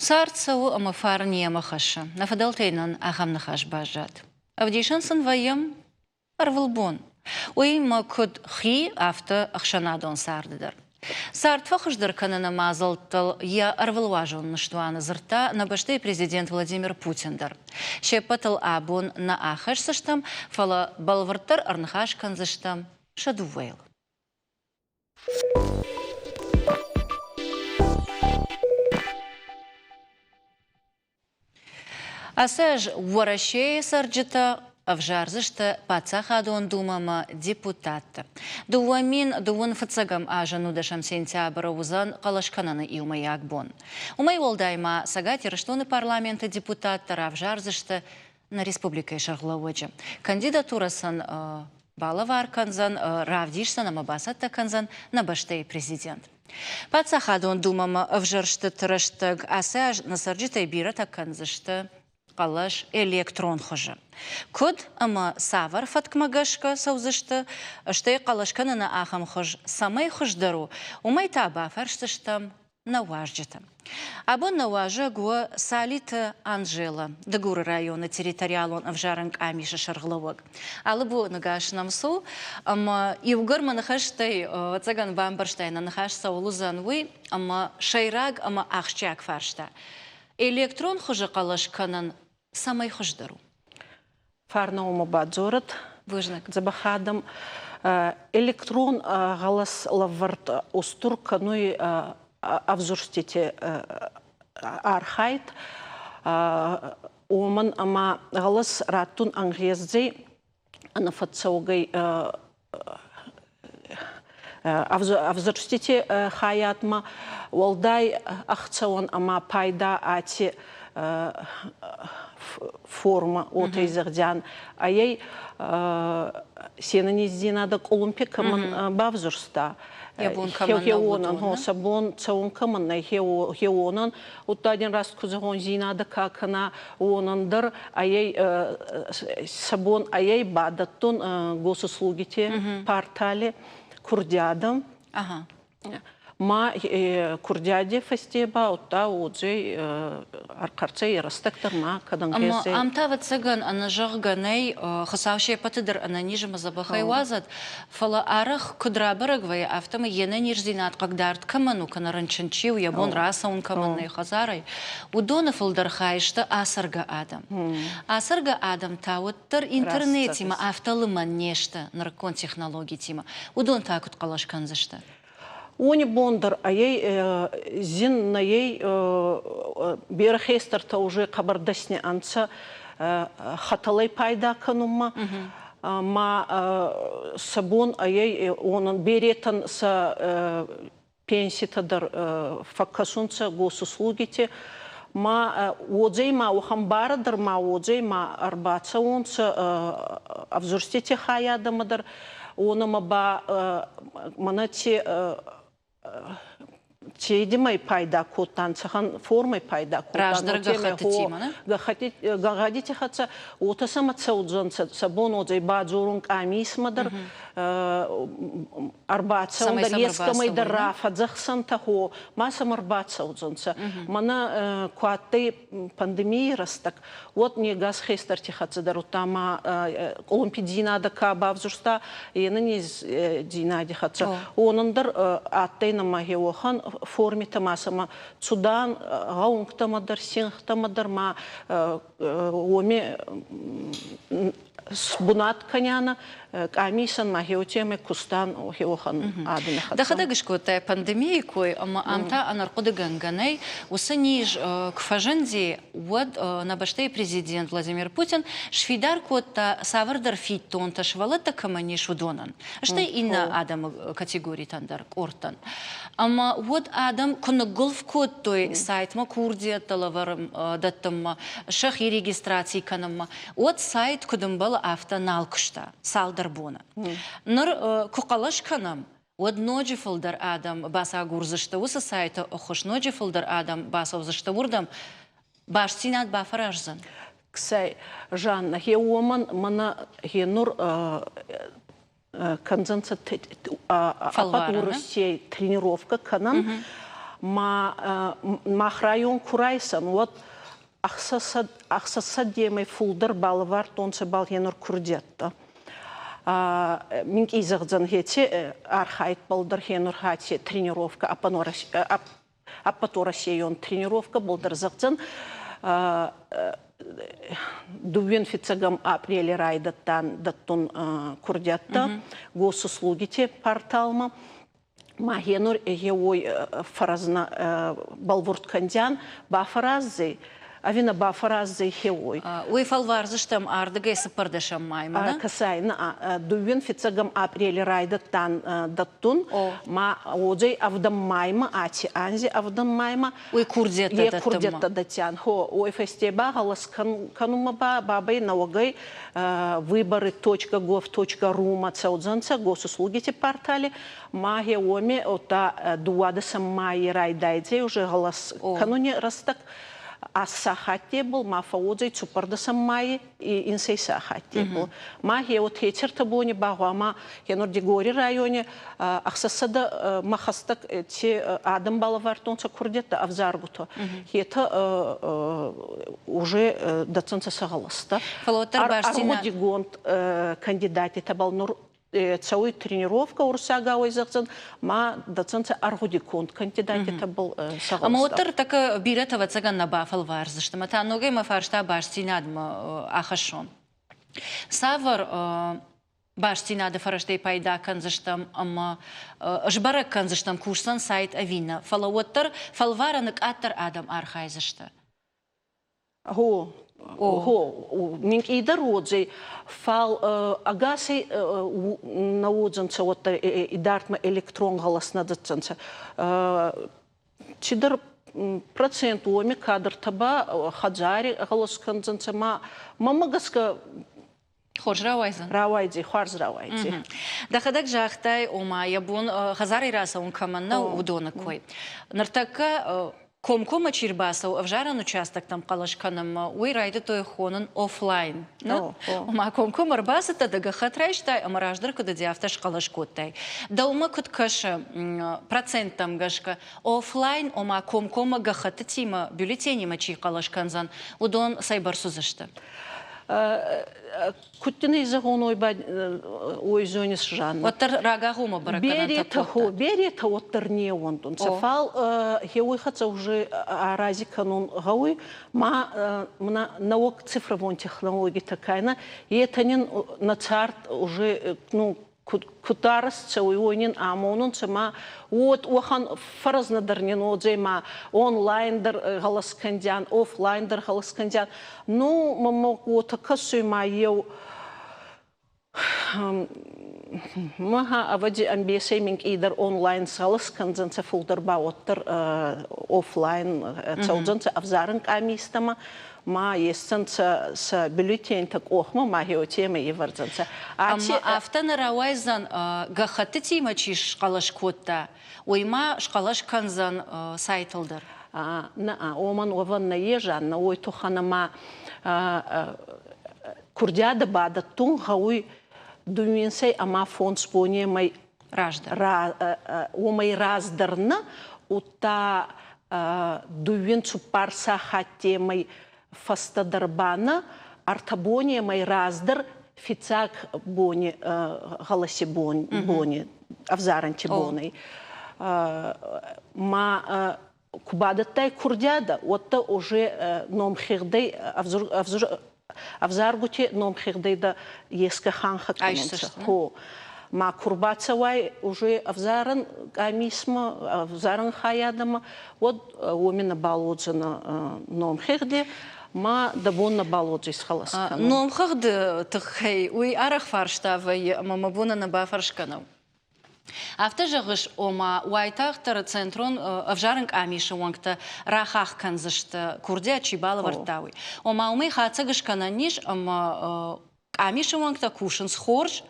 Цард цӕуы ӕмӕ фарн йемӕ хӕссы. Нӕ фыдӕлтӕй нын ахӕм ныхас баззад. Ӕвдисӕн сын вӕййӕм ӕрвылбон. Уыимӕ куыд хи, афтӕ ӕхсӕнадон царды дӕр. Цард фӕхуыздӕр кӕныны мадзӕлттыл йӕ ӕрвылуазон ныстуаны дзырдта нӕ бӕстӕйы президент Владимир Путин дӕр. Се ппӕтыл абон нӕ ахӕсдзыстӕм, фӕлӕ бӕлвырддӕр ӕрныхас кӕндзыстӕм сӕ дыууӕйыл. Ацы аз Уӕрӕсейы цӕрджытӕ ӕвзардзысты Паддзахадон Думӕмӕ депутатты. 2000 фыццӕгӕм азы нудӕсӕм сентябры уыдзӕн хъӕлӕскӕныны иумӕйаг бон. Уымӕй уӕлдай ма Цӕгат Ирыстоны парламенты депутаттӕ равзардзысты нӕ республикӕйы сӕргълӕууӕджы. Кандидатурӕ сын балӕвар кӕндзӕн, равдисдзӕн ӕмӕ бацӕттӕ кӕндзӕн нӕ бӕстӕйы президент. Паддзахадон Думӕмӕ ӕвзӕрстыты рӕстӕг ацы аз нӕ цӕрджытӕй бирӕтӕ кӕндзысты хъӕлӕс электрон хуызы. Куыд ӕмӕ цавӕр фӕткмӕ гӕсгӕ цӕудзысты, стӕй хъӕлӕс кӕныны ахӕм хуыз цӕмӕй хуыздӕр у, уымӕй та бафӕрсдзыстӕм нӕ уазджыты. Абон нӕ уазӕг у Салиты Анжела, Дыгуры районы территориалон ӕвзарӕн къамисы сӕргълӕууӕг. Алы боны гас нӕм цу, ӕмӕ иугӕр мӕ ныхӕстӕй, ӕвӕццӕгӕн, бамбӕрстай, нӕ ныхас цӕуыл уыдзӕн, уый, ӕмӕ сӕйраг ӕмӕ ахсджиаг фарста. Электрон хуызы хъӕлӕс кӕнын цӕмӕй хуыздӕр у? Фарнаумӕ бадзорӕд. Бузныг. Дзӕбӕх адӕм. Электрон гъӕлӕс лӕвӕрд устур кӕнуй ӕвзурстити архайд, уомӕн ӕма гъӕлӕс раттун ӕнгъездзӕй ӕнӕфӕццӕугӕй ӕвзурстити хайадмӕ уӕлдай ӕхцӕуӕн ӕма пайда ати форма уотӕй зӕгъдиан айӕй се нӕнездзийнадӕ къулумпи кӕмӕн бавзурста хеуонӕн сӕ бон цӕун кӕмӕн нӕй хеуонӕн удта дин раст ку зӕгъон зийнадӕ ка кӕна уонӕн дӕр айӕй сӕ бон айӕй бадӕттун госуслугити портали курдиадӕ Ма курдиади фӕсте ба удта уодзӕй ӕрхъӕрцӕй рӕстӕг дӕр ма кӕдӕн Ӕма ам та, ӕвӕццӕгӕн, ӕнӕзӕгъгӕ нӕй, Хуыцау се ппӕты дӕр ӕнӕниз ӕмӕ дзӕбӕхӕй уадзӕд, фӕлӕ арӕх куыд рабӕрӕг вӕййы, афтӕмӕй йе нӕниздзинад хъыгдард кӕмӕн у, кӕнӕ рынчын чи у, йӕ бон рацӕуын кӕмӕн нӕй хӕдзарӕй, уыдоны фылдӕр хай сты ацӕргӕ адӕм. Ацӕргӕ адӕм та уӕддӕр интернетимӕ афтӕ лымӕн не сты нырыккон технологитимӕ. Уыдон та куыд хъӕлӕс кӕндзысты? Уони бон дӕр ӕй зин нӕй берӕ хестӕртӕ уже хъӕбӕр дӕсни ӕнцӕ хӕтӕлӕй пайда кӕнунмӕ. Ма сӕ бон ӕй уонӕн беретӕн сӕ пенситӕ дӕр фӕккӕсунцӕ госуслугити. Ма уодзӕй ма уӕхӕн барӕ дӕр ма уодзӕй ма ӕрбацӕуонцӕ ӕвзурстити хайадӕмӕ дӕр уонӕмӕ ба мӕнӕ ци цедимӕй пайда кодтан, цӕхӕн формӕй пайда кодтан. Раздӕр гӕххӕттитимӕ, не? Гӕгъӕдити хӕццӕ уотӕ сӕмӕ цӕудзӕнцӕ, сӕ бон уодзӕй бадзорун къамисмӕ дӕр, ӕрбацӕун дӕр, ескӕмӕй дӕр рафӕдзӕхсӕнтӕ, хо, ма сӕмӕ ӕрбацӕудзӕнцӕ. Мӕнӕ ку адтӕй пандемийи рӕстӕг, уӕд не гас хестӕрти хӕццӕ дӕр удта ма къулумпидзийнадӕ ка бавзурста, е нӕнездзийнади хӕццӕ, уонӕн дӕр адтӕй нӕмӕ уӕхӕн формитӕ ма сӕмӕ цудан гъӕунгтӕмӕ дӕр, синхтӕмӕ дӕр ма уоми бунат кӕнӕнӕ къамисӕн ма хеутемӕ кустан хеуӕхӕн адӕми хӕццӕ. Дӕхӕдӕг скодтай пандемийы кой ӕмӕ ам та ӕнӕрхъуыдыгӕнгӕ нӕй. Уыцы низ куы фӕзынди, уӕд нӕ бӕстӕйы президент Владимир Путин сфидар кодта цавӕрдӕр фиддонтӕ сывӕллӕттӕ кӕмӕн ис, уыдонӕн, стӕй иннӕ адӕмы категоритӕн дӕр, къордтӕн. Ӕмӕ уӕд адӕм куы ныггуылф кодтой сайтмӕ курдиӕттӕ лӕвар дӕттынмӕ, сӕхи регистраци кӕнынмӕ, уӕд сайт куыд ӕмбӕлы, афтӕ нал куыста цалдӕр боны. Ныр куы хъӕлӕс кӕнӕм, уӕд ноджы фылдӕр адӕм бацагурдзысты уыцы сайты ӕххуыс, ноджы фылдӕр адӕм бацӕудзысты уырдӕм, бастдзинад бафӕраздзӕн. Ксӕй, Жанна, хе уомӕн мӕнӕ хе нур кӕндзӕнцӕ ӕппӕт Урусей тренировкӕ кӕнӕн. Ма мах район ку райсӕн, уӕд ӕхсӕзсӕдемӕй фулдӕр балӕвардтонцӕ балхенур курдиӕттӕ. Минкъий зӕгъдзӕн еци архайдбӕл дӕр хенур хати тренировкӕ ӕппӕтуӕрӕсейон тренировкӕ болдӕр зӕгъдзӕн дууин фиццӕгӕм апърели райдӕдтан дӕттун курдиӕттӕ госуслугити порталмӕ. Ма гьенур гьеуой фӕрӕзнӕ бӕлвурд кӕндиан, бафӕраздзӕй ӕви нӕ бафӕраздзӕй хеуой. Уый фӕлвардзыстӕм ардыгӕй цыппӕрдӕсӕм маймӕ, нӕ? Кӕсай, нӕ, дууин фиццӕгӕм апърели райдӕдтан дӕттун, ма уодзӕй ӕвдӕм маймӕ, аци анзи ӕвдӕм маймӕ. Уый курдиӕттӕ дӕттунмӕ? Курдиӕттӕ дӕттиан. Хо, уой фӕсте ба гъӕлӕс кӕнунмӕ ба бабӕй нӕуӕгӕй выборы.gov.ru-мӕ цӕудзӕнцӕ госуслугити портали, ма гье уоми удта дууадӕсӕм майи райдайдзӕй уже гъӕлӕс кӕнуни рӕстӕг ас сахаттебыл ма фӕуодзӕй цуппӕрдӕсӕм майи инсӕй сахаттебыл. Ма гье вот хецертӕ бони ба гъуама гьенур Дигори райони ӕхсӕзсӕдӕ ма хӕстӕг ци адӕм балӕвардтонцӕ курдиӕттӕ ӕвзаргутӕ. Хетӕ уже дӕтдзӕнцӕ сӕ гъӕлӕстӕ. Фал уӕддӕр Аргъудигонд кандидатитӕбӕл нур цӕуй тренировка уруссагауӕй зӕгъдзӕн, ма дӕтдзӕнцӕ ӕргъудиконд кандидатитӕбӕл сӕ Ӕма уӕддӕр тӕккӕ бирӕтӕ ӕвӕццӕгӕн нӕ бафӕлвардзысты. Ӕмӕ та ногӕй мӕ фарста бастдзинадмӕ ахӕссон. Цавӕр бастдзинады фӕрӕзтӕй пайда кӕндзыстӕм ӕмӕ сбӕрӕг кӕндзыстӕм, кусдзӕн сайт ӕви нӕ, фӕлӕ уӕддӕр фӕлварӕны къаддӕр адӕм архайдзысты. Гъо, гъо, минкъийдӕр уодзӕй, фал ӕгасӕй нӕ уодзӕнцӕ уӕддӕр идардмӕ электрон гъӕлӕс нӕ дӕтдзӕнцӕ. Цидӕр процент уоми кадртӕ ба хӕдзари гъӕлӕс кӕндзӕнцӕ ма мӕмӕ гӕсгӕ Хорз рауайдзӕн? Рауайдзӕй, хуарз рауайдзӕй. Дӕхӕдӕг загътай, ома йӕ бон хӕдзарӕй рацӕуын кӕмӕн нӕу, уыдоны кой. Ныртӕккӕ комкоммӕ чи рбацӕуы ӕвзарӕн участоктӕм хъӕлӕс кӕнынмӕ, уый райдыдтой хонын офлайн. Ома комкоммӕ ӕрбацыдтӕ, дӕ гӕххӕтт райстай ӕмӕ раздӕр куыд уыди, афтӕ схъӕлӕс кодтай. Дӕумӕ куыд кӕсы проценттӕм гӕсгӕ, офлайн, ома комкоммӕ гӕххӕттытимӕ, бюллетенимӕ чи хъӕлӕс кӕндзӕн, уыдон цӕйбӕрц уыдзысты? Куд дин ӕй зӕгъон, уой ба уой зонис, Жанна. Уӕддӕр рагагъоммӕ бӕрӕггӕнӕнтӕ кодта. Беретӕ уӕддӕр не ууӕндунцӕ, фал хеуой хӕццӕ уже арази кӕнун гъӕуй, ма мына науӕг цифровон технологитӕ кайна, етӕ нин нӕ цард уже ну куд арӕзт цӕуй, уой нин амонунцӕ ма уот уӕхӕн фӕрӕзнӕ дӕр нин уодзӕй ма онлайн дӕр гъӕлӕс кӕндиан, офлайн дӕр гъӕлӕс кӕндиан. Ну, мӕмӕ уотӕ кӕсуй ма еу Маха ӕвӕдзи ӕмбесӕй минкъийдӕр онлайн сгъӕлӕс кӕндзӕнцӕ, фулдӕр ба уӕддӕр офлайн цӕудзӕнцӕ ӕвзарӕн къамистӕмӕ ма есдзӕнцӕ сӕ бюллетентӕ къохмӕ ма гьеуотемӕй ивӕрдзӕнцӕ. Ӕма афтӕ нӕ рауайдзӕн, гӕххӕттытимӕ чи схъӕлӕс кодта, уый ма схъӕлӕс кӕндзӕн сайтыл дӕр? Нӕ, уомӕн уӕвӕн нӕййес, Жанна, уой туххӕн ӕма курдиадӕ бадӕттун гъӕуй дуинсӕй ӕма фондз бонемӕй раздӕр. Уомӕй раздӕр нӕ, удта дууин цуппар сахаттемӕй фӕстӕдӕр ба нӕ, ӕртӕ бонемӕй раздӕр фиццаг бони гъӕлӕси бони, ӕвзарӕнти бонӕй. Ма ку бадӕттай курдиадӕ, уӕдта уже номхигъдӕй ӕвзаргути номхигъдӕй дӕ еске ханхӕ кӕнунцӕ. Хо. Ма ку рбацӕуай уже ӕвзарӕн къамисмӕ, ӕвзарӕн хайадӕмӕ, уӕд уоми нӕбал уодзӕнӕ номхигъди, ма дӕ бон нӕбал уодзӕй схъӕлӕс кӕнун. Номхыгъды тыххӕй уый арӕх фарста вӕййы ӕмӕ мӕ бон ӕнӕ бафӕрсгӕ нӕу. Афтӕ зӕгъыс, ома уайтагъддӕр центрон ӕвзарӕн къамисы уӕнгтӕ рахахх кӕндзысты, курдиат чи балӕвӕрдта, уый. Ома уымӕй хатдзӕг скӕнӕн ис, ӕмӕ къамисы уӕнгтӕ кусынц хорз,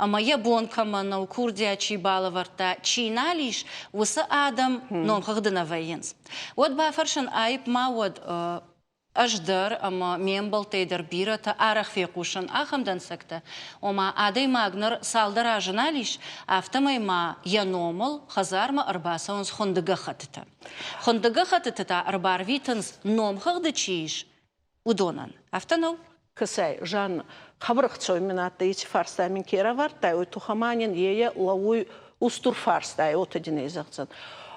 ӕмӕ йӕ бон кӕмӕн нӕу, курдиат чи балӕвӕрдта, чи нал ис, уыцы адӕм номхыгъды нӕ вӕййынц. Уӕд бафӕрсын аипп ма уӕд. Ӕз дӕр ӕмӕ ме мбӕлттӕй дӕр бирӕтӕ арӕх фехъусын ахӕм дӕнцӕгтӕ, ома адӕймаг ныр цалдӕр азы нал ис, афтӕмӕй ма йӕ номыл хӕдзармӕ ӕрбацӕуынц хуынды гӕххӕттытӕ. Хуынды гӕххӕттыты та ӕрбарвитынц, номхыгъды чи ис, уыдонӕн. Афтӕ нӕу? Кӕсай, Жанна, хъӕбӕр ӕхцӕуӕн мин адтӕй еци фарста мин ке равардтай, уой туххӕй ма нин е лӕууй устур фарста, уотӕ дин ӕй зӕгъдзӕн.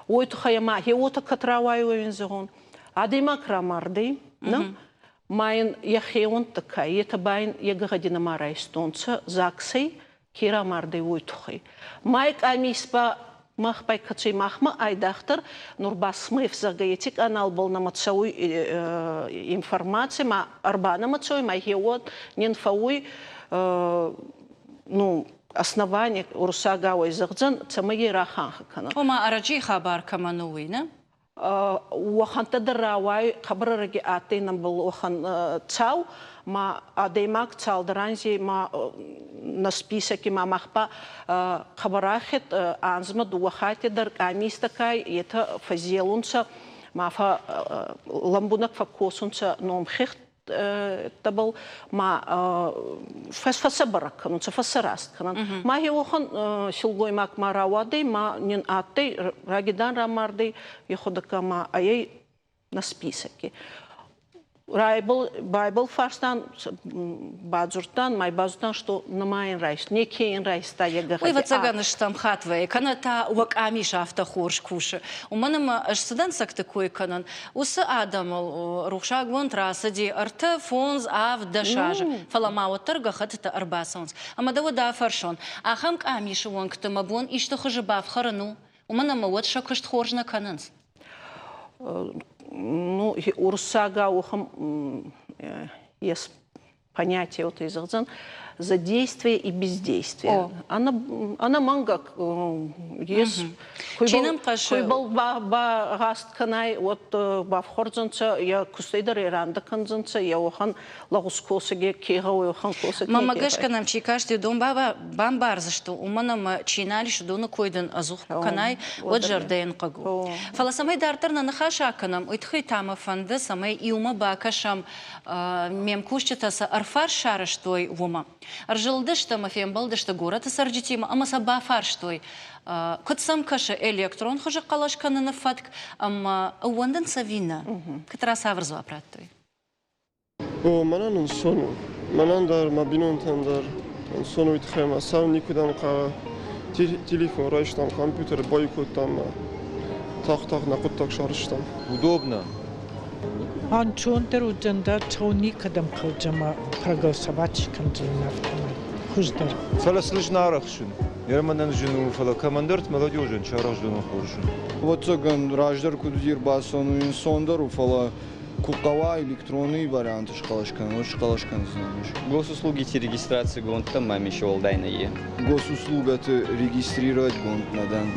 Уой туххӕй ма хе уотӕ кӕд рауайуй, ин зӕгъун, адӕймаг рамардӕй, нӕ? Ма ин йӕхеуӕнттӕ ка, етӕ ба ин е гӕгъӕди нӕма райстонцӕ ЗАГС-ӕй, ке рамардӕй, уой туххӕй. Май къамис ба мах байкӕцӕй махмӕ айдагъдӕр нур ба СМЭФ, зӕгъгӕ, еци къаналбӕл нӕмӕ цӕуй информаци, ма ӕрбанӕмӕ цӕуй, ма хеуӕн нин фӕууй ну, основание уруссагауӕй зӕгъдзӕн, цӕмӕй е раханхӕ кӕнӕн. Ома, ӕрӕджи хабар кӕмӕн у, уый, нӕ? Уӕхӕнттӕ дӕр рауай хъӕбӕр адтӕй нӕмбал уӕхӕн цау, ма адӕймаг цалдӕр анзи ма на списоки ма мах ба хъӕбӕр ахед анзмӕ дууӕ хатти дӕр къамистӕ кай етӕ фӕззелунцӕ ма лӕмбунӕг фӕккосунцӕ номхигъд тӕбӕл ма фӕсӕбӕрӕг кӕнунцӕ, фӕсӕраст кӕнӕн. Ма еуӕхӕн силгоймаг ма рауадӕй, ма нин адтӕй, рагидан рамардӕй, ехудӕгка ма ӕй на списоки. Райбыл, байбыл фарстан, бадзурдтан, май базудтан, что нымайын райст, неке ин райста йӕ Уый ӕвӕццӕгӕн стӕм хатт вӕййы, кӕнӕ та уӕ къамис афтӕ хорз кусы. Уымӕн ӕмӕ ӕз цы дӕнцӕгты кой кӕнын, уыцы адӕмыл рухсагонд рацыди ӕртӕ, фондз, авд, дӕс азы, фӕлӕ ма уӕддӕр гӕххӕттытӕ ӕрбацӕуынц. Ӕмӕ дӕ уӕд афӕрсон, ахӕм къамисы уӕнгты мӕ бон исты хуызы бафхӕрын у? Уымӕн ӕмӕ уӕд сӕ куыст хорз нӕ кӕнынц. Ну, уруссагау ухым ес понятие вот зӕгъдзӕн за действие и бездействие. О. Она, ӕнӕмӕнгӕ ес куйбал багъаст кӕнай, уӕд бафхуӕрдзӕнцӕ, йӕ кустӕй дӕр рандӕ кӕндзӕнцӕ, йӕ уӕхӕн лӕгъуз косӕги ке гъӕуй, уӕхӕн косӕг. Мамӕ гӕсгӕ нӕм чи касти, уыдон бамбардзысты, уымӕн ӕмӕ чи нал ис, уыдоны кой дын ӕдзух кӕнай, уӕд зӕрдӕйӕн хъыг у. Фӕлӕ цӕмӕй дарддӕр нӕ ныхас акӕнӕм, уый тыххӕй та мӕ фӕнды, цӕмӕй иумӕ бакӕсӕм ме мкусджытӕ цы ӕрфарст сарӕзтой, уымӕ. Ӕрзылдысты ӕмӕ фембӕлдысты горӕты цӕрджытимӕ ӕмӕ сӕ бафарстой, куыд сӕм кӕсы электрон хуызы хъӕлӕс кӕныны фӕтк ӕмӕ ӕууӕндынц ӕви нӕ. Кӕддӕра цавӕр дзуапп радтой? О, мӕнӕн ӕнцон у. Мӕнӕн дӕр, мӕ бинонтӕн дӕр ӕнцон уый тыххӕй ӕмӕ цӕуын никуыдӕм хъӕуы. Телефон райстам, компьютер баиу кодтам ӕмӕ тагъд-тагъд нӕ хъуыддаг сарӕзтам. Удобно. Ӕнцондӕр уыдзӕн дӕ цӕуын никӕдӕм хъӕудзӕн ӕмӕ проголосовать скӕндзынӕн афтӕмӕй. Хуыздӕр. Фӕлӕ сын зын арӕхсын. Йе мӕнӕн зын у, фӕлӕ кӕмӕндӕрты молодежӕн чи арӕхсдзӕн хорз у. Ӕвӕццӕгӕн, раздӕр куыд уыди ӕрбацӕуӕн, уый ӕнцондӕр у, фӕлӕ куы хъӕуа электронный варианты схъӕлӕс кӕнын, уӕд схъӕлӕс кӕндзынӕн ӕз. Госуслугити регистрацигондтӕ мӕм ис уӕлдай нӕййе. Госуслугӕты регистрироватьгонд нӕ дӕн.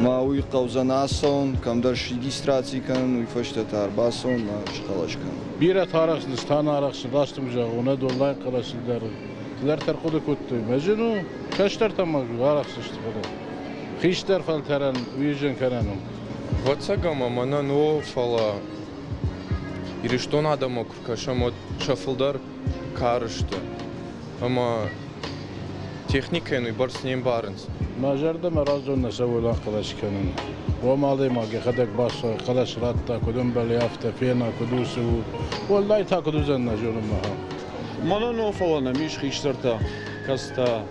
Ма уый хъӕудзӕн ацӕуын, кӕмдӕр срегистраци кӕнын, уый фӕстӕ та ӕрбацӕуын ӕмӕ схъӕлӕс кӕнын. Бирӕтӕ арӕхсынц, та нӕ арӕхсын, раст ын зӕгъон, ӕд онлайн хъӕлӕсы дӕр цыдӕртӕ ӕрхъуыды кодтой. Мӕ зын у, кӕстӕртӕ ма арӕхсдзысты, фӕлӕ хистӕр фӕлтӕрӕн уый зын кӕнӕн у. Ӕвӕццӕгӕн ма мӕнӕн о, фӕлӕ Ирыстон адӕммӕ куы ркӕсӕм, уӕд сӕ фылдӕр кары сты ӕмӕ техникӕйӕн уыйбӕрц не мбарынц. Мӕ зӕрдӕмӕ раздзон нӕ цӕуы хъӕлӕс кӕнын. Уым адӕймаг йӕхӕдӕг бацӕуы, хъӕлӕс радта, куыд ӕмбӕлы, афтӕ фена, куыд у, цы у. Уӕлдай та куыд уыдзӕн, нӕ зонын махӕн. Мӕнӕн о, фӕлӕ нӕм ис хистӕртӕ, кӕцытӕ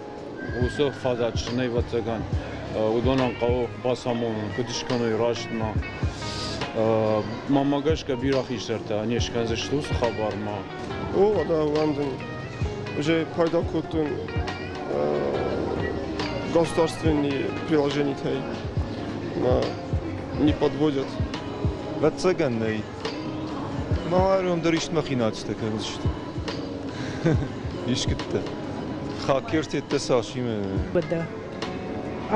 уыцы фадат нӕй, ӕвӕццӕгӕн. Уыдонӕн хъӕуы бацамонын, куыд скӕной рӕстмӕ. Мӕнмӕ гӕсгӕ бирӕ хистӕртӕ не скӕндзысты уыцы хабармӕ. О, да, ӕууӕндын. Уже пайда кодтон государственный приложенийтӕй. Не подводят. Ӕвӕццӕгӕн нӕй. Ма дӕр исты мӕхи нацитӕ кӕндзысты. Искуыдтӕ. Хакертеттӕ цасимӕ. Уӕдӕ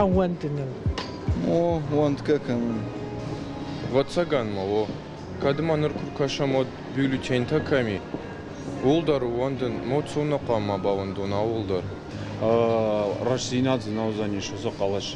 ӕууӕндыныл. О, уӕндгӕ кӕнын. Ӕвӕццӕгӕн ма о. Кӕд ма ныр куы ркӕсӕм, уӕд бюллетеньтӕ кӕм и, ууыл дӕр ууӕндын, мо цӕуылнӕ хъуамӕ бауӕндон ауыл дӕр. Рӕстдзинад дзы нӕ уыдзӕнис уыцы хъӕлӕс.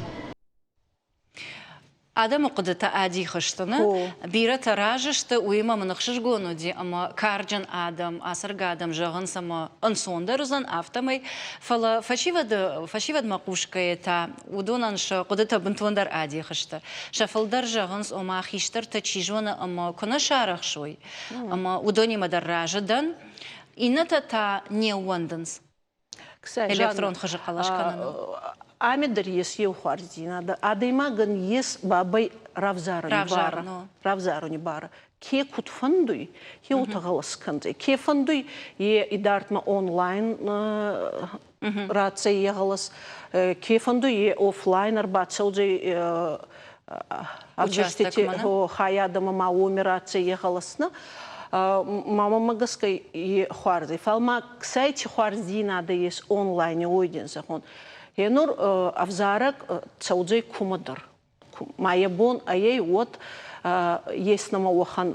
Адӕмы хъуыдытӕ адих сты, нӕ? Бирӕтӕ разы сты, уыимӕ мын ӕхсызгон уыди, ӕмӕ карджын адӕм, ацӕргӕ адӕм зӕгъынц, ӕмӕ ӕнцондӕр уыдзӕн афтӕмӕй. Фӕлӕ фӕсивӕды, фӕсивӕдмӕ хъусгӕйӕ та уыдонӕн сӕ хъуыдытӕ бынтондӕр адих сты. Сӕ фылдӕр зӕгъынц, ома хистӕртӕ чи зоны ӕмӕ куы нӕ сарӕхсой, ӕмӕ уыдонимӕ дӕр разы дӕн. Иннӕтӕ та не ууӕндынц. Электрон хызы хъӕлӕс кӕныныл. Ами дӕр ес еу хуарздзийнадӕ. Адӕймагӕн ес бабӕй равзаруни барӕ. Равзаруни барӕ. Ке куд фӕндуй, ке уотӕ гъӕлӕс кӕндзӕй. Ке фӕндуй, е идардмӕ онлайн ратдзӕй е гъӕлӕс. Ке фӕндуй, е офлайн ӕрбацӕудзӕй ӕвзӕрстити хайадӕмӕ ма уоми ратдзӕй е гъӕлӕс. Ма мӕмӕ гӕсгӕ е хуарз ӕй. Фал ма сайти хуарздзийнадӕ ес онлайни, уой дин зӕгъон. Гъенур ӕвзарӕг цӕудзӕй кумӕдӕр. Ма е бон ӕй, уӕд ес нӕмӕ уӕхӕн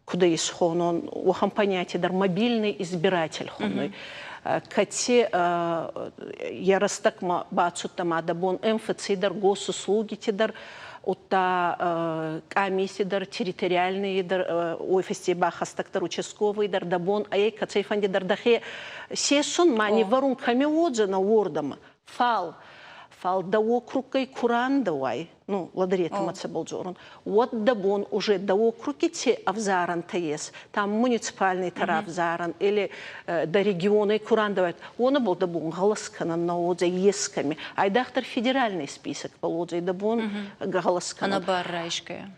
куд ӕй исхонон, уӕхӕн понятие дӕр мобильный избиратель хонуй. Кӕци е рӕстӕгмӕ бацудтӕ ма дӕ бон МФЦ дӕр, госуслугити дӕр, удта къамиси дӕр, территориальный дӕр, уой фӕсте ба хӕстӕгдӕр участковый дӕр дӕ бон ӕй кӕцӕйфӕнди дӕр дӕхе сесун ма ниввӕрун кӕми уодзӕнӕ, уордӕмӕ. Фал, фал дӕ округгӕй ку рандӕуай, ну, ладаретӕмӕ цӕбӕл дзорун, уӕд дӕ бон уже дӕ округи ци ӕвзарӕнтӕ ес, там муниципальный равзарӕн или дӕ регионӕй ку рандӕуай, уонӕбӕл дӕ бон гъӕлӕс кӕнӕн нӕ уодзӕй ескӕми. Айдагъдӕр федеральный список уодзӕй дӕ бон гъӕлӕс кӕнӕн. Ӕнӕбар райсгӕ.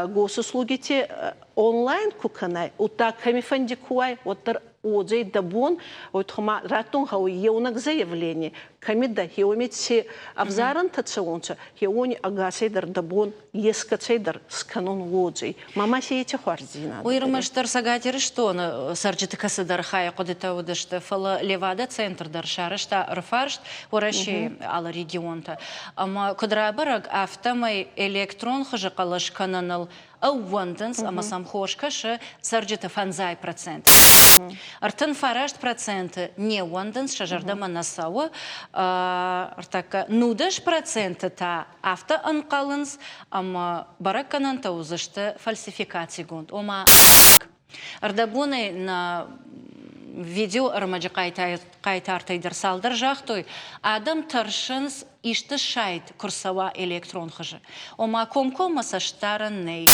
Госуслугити онлайн ку кӕнай, удта кӕмифӕнди ку уай, уӕддӕр уодзӕй дӕ бон, уотӕ раттун гъӕуй еунӕг заявление, кӕми дӕ хеуоми ци ӕвзарӕнтӕ цӕунцӕ, хеуони ӕгасӕй дӕр дӕ бон ескӕцӕй дӕр скӕнун уодзӕй. Ма си еци хуарздзийнадӕ. Уый ӕрмӕстдӕр Цӕгат Ирыстоны цӕрджыты кӕцыдӕр хайы хъуыдытӕ уыдысты, фӕлӕ Левада-центр дӕр сарӕзта ӕрфарст Уӕрӕсейы алы регионтӕ. Ӕмӕ куыд рабӕрӕг, афтӕмӕй электрон хызы хъӕлӕс кӕныныл ӕууӕндынц ӕмӕ сӕм хорз кӕсы цӕрджыты 5%. 39% не ууӕндынц, сӕ зӕрдӕмӕ нӕ цӕуы. Ӕртӕккӕ 19% та афтӕ ӕнхъӕлынц, ӕмӕ бӕрӕггӕнӕнтӕ уыдзысты фальсификацигонд, ома Ӕрдӕбонӕй нӕ видеоӕрмӕджы хъайтартӕй дӕр цалдӕр загътой, адӕм тӕрсынц исты сайт куы рцӕуа электрон хызы. Ома комкоммӕ цӕстдарӕн нӕй.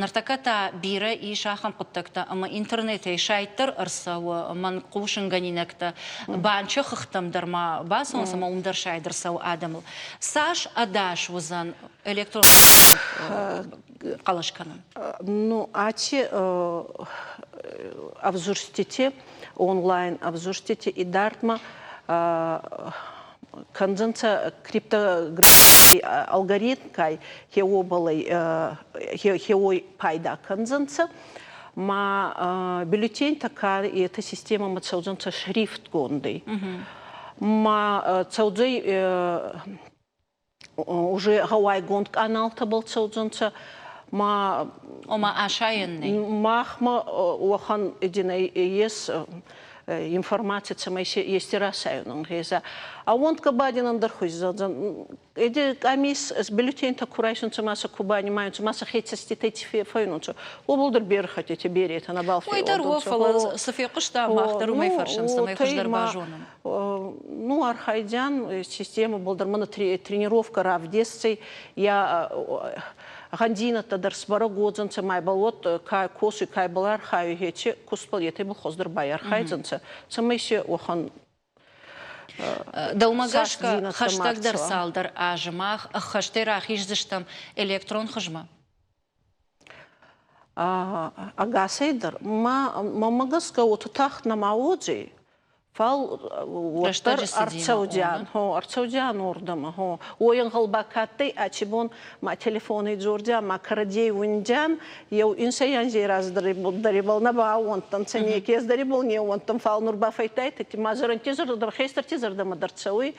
Ныртӕккӕ та бирӕ ис ахӕм хъуыддӕгтӕ ӕмӕ интернетӕй сайт дӕр ӕрцӕуы, мӕнг хъусынгӕнинӕгтӕ, банчы хыгъдтӕм дӕр ма бацӕуынц ӕмӕ уым дӕр сайд ӕрцӕуы адӕмыл. Цас ӕдас уыдзӕн электрон хъӕлӕс кӕнын? Ну, аци ӕвзурстити, онлайн ӕвзурстити идардмӕ кӕндзӕнцӕ криптографий алгоритмкай хеуобӕлӕй хеуой пайда кӕндзӕнцӕ. Ма бюллетентӕ ка эта система цӕудзӕнцӕ шрифтгондӕй. Ма цӕудзӕй уже гъӕуайгонд къаналтӕбӕл цӕудзӕнцӕ ма Ома асайӕн нӕй? Махмӕ уӕхӕн единӕй ес информаци, цӕмӕй ести расайун ӕнгъеза. Ӕууӕндгӕ ба дин ӕндӕр хузи зӕгъдзӕн. Эди къамис бюллетентӕ ку райсунцӕ ма сӕ ку банимайунцӕ, ма сӕ хецӕститӕй ци фӕйнунцӕ, уобӕл дӕр берӕ хӕттити беретӕ нӕбал Уой дӕр уо, фӕлӕ цы фехъуыстам, мах дӕр уымӕй фӕрсӕм, цӕмӕй хуыздӕр базонӕм. Ну, архайдзиан система был мӕнӕ тренировка равдесцӕй, я гъӕндзийнӕдтӕ дӕр сбӕрӕг уодзӕнцӕ, ма ибӕл уӕд ка косуй, ка ибӕл архайуй, ечи кустбӕл етӕ ибӕл хуӕздӕр байархайдзӕнцӕ, цӕмӕй си уӕхӕн Дӕумӕ гӕсгӕ, хӕстӕгдӕр цалдӕр азы мах ӕххӕстӕй рахиздзыстӕм электрон хызмӕ? Ӕгасӕй дӕр ма мӕмӕ гӕсгӕ уотӕ тагъд нӕма уодзӕй. Фал уӕддӕр ӕрцӕудзиан, хо, ӕрцӕудзиан уордӕмӕ, хо. Уой ӕнгъӕл ба ка адтӕй, ачи бон ма телефонӕй дзордзиан, ма кӕрӕдзей уиндзиан, еу инсӕй анзей раздӕр дӕр ибӕл нӕ баууӕндтӕнцӕ, неке дӕр ибӕл не ууӕндтӕн, фал нур ба фӕйттайтӕ, ма зӕрӕндти зӕрдӕ, хестӕрти зӕрдӕмӕ дӕр цӕуй,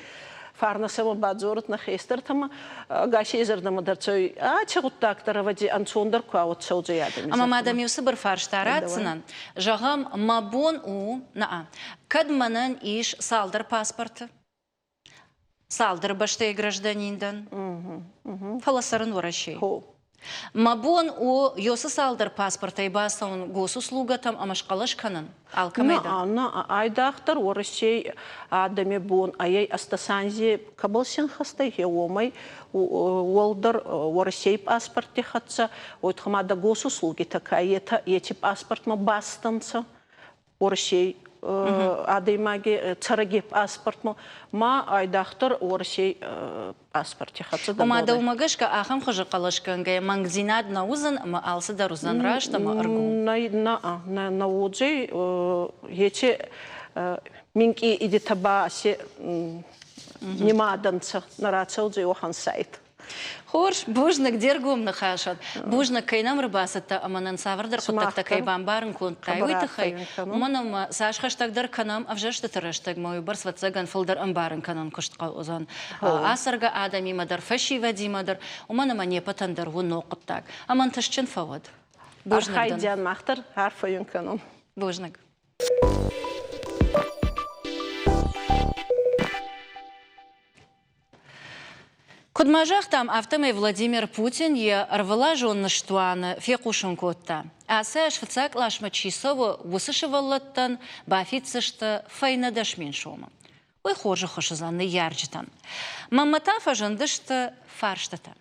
фарнӕ сӕмӕ бадзорӕт нӕ хестӕртӕмӕ, ӕгасей зӕрдӕмӕ дӕр цӕуй. Аци гъуддаг дӕр, ӕвӕдзи, ӕнцондӕр ку ауӕд цӕудзӕй адӕми. Ӕма ма дӕм еу цубур фарста ратдзӕнӕн. Зӕгъӕм, мӕ бон у, нӕ, кӕд мӕнӕн ис цалдӕр паспорты? Цалдӕр бӕстӕйы гражданин дӕн, фӕлӕ цӕрын Уӕрӕсейы. Мӕ бон у ёсы цалдӕр паспортӕй бацӕуын госуслугӕтӕм ӕмӕ схъӕлӕс кӕнын алкӕмӕй дӕр. Нӕ, айдагъдӕр Уӕрӕсей адӕми бон ӕй ӕстӕс анзи кӕбӕл синхӕстӕй, гъе уомӕй уӕлдӕр Уӕрӕсей паспортти хӕццӕ, уой туххӕй ма дӕ госуслугитӕ ка етӕ, еци паспортмӕ бастӕнцӕ. Уӕрӕсей адӕймаги цӕрӕги паспортмӕ ма айдагъдӕр Уӕрӕсей паспорти хӕццӕ. Ома дӕумӕ гӕсгӕ ахӕм хуызы хъӕлӕсгӕнгӕйӕ мӕнгдзинад нӕ уыдзӕн ӕмӕ алцыдӕр уыдзӕн раст ӕмӕ ӕргом? Нӕ, нӕ, нӕ, нӕ уодзӕй. Ечи минкъий идитӕ ба се нимадӕнцӕ, нӕ рацӕудзӕй уӕхӕн сайт. Хорз, бузныг де ргом ныхасӕн. Бузныг, кӕй нӕм ӕрбацыдтӕ ӕмӕ нын цавӕрдӕр хъуыддӕгтӕ кӕй бамбарын кодтай, уый тыххӕй. Уымӕн ӕмӕ цас хӕстӕгдӕр кӕнӕм ӕвзӕрстыты рӕстӕгмӕ, уыйбӕрц, ӕвӕццӕгӕн, фылдӕр ӕмбарын кӕнын куыст хъӕудзӕн ацӕргӕ адӕмимӕ дӕр, фӕсивӕдимӕ дӕр, уымӕн ӕмӕ не ппӕтӕн дӕр у ног хъуыддаг. Ӕмӕ ӕнтыстджын фӕуӕд. Бузныг дын. Архайдзиан мах дӕр арфӕ йын кӕнон. Бузныг. Куыд ма загътам, афтӕмӕй Владимир Путин йӕ ӕрвылазон ныстуаны фехъусын кодта, ацы аз фыццаг къласмӕ чи цӕуы, уыцы сывӕллӕттӕн бафиддзысты фӕйнӕ 10 000 сомы. Уый хорз ӕххуыс уыдзӕн ныййарджытӕн. Мӕнмӕ та фӕзындысты фарстытӕ.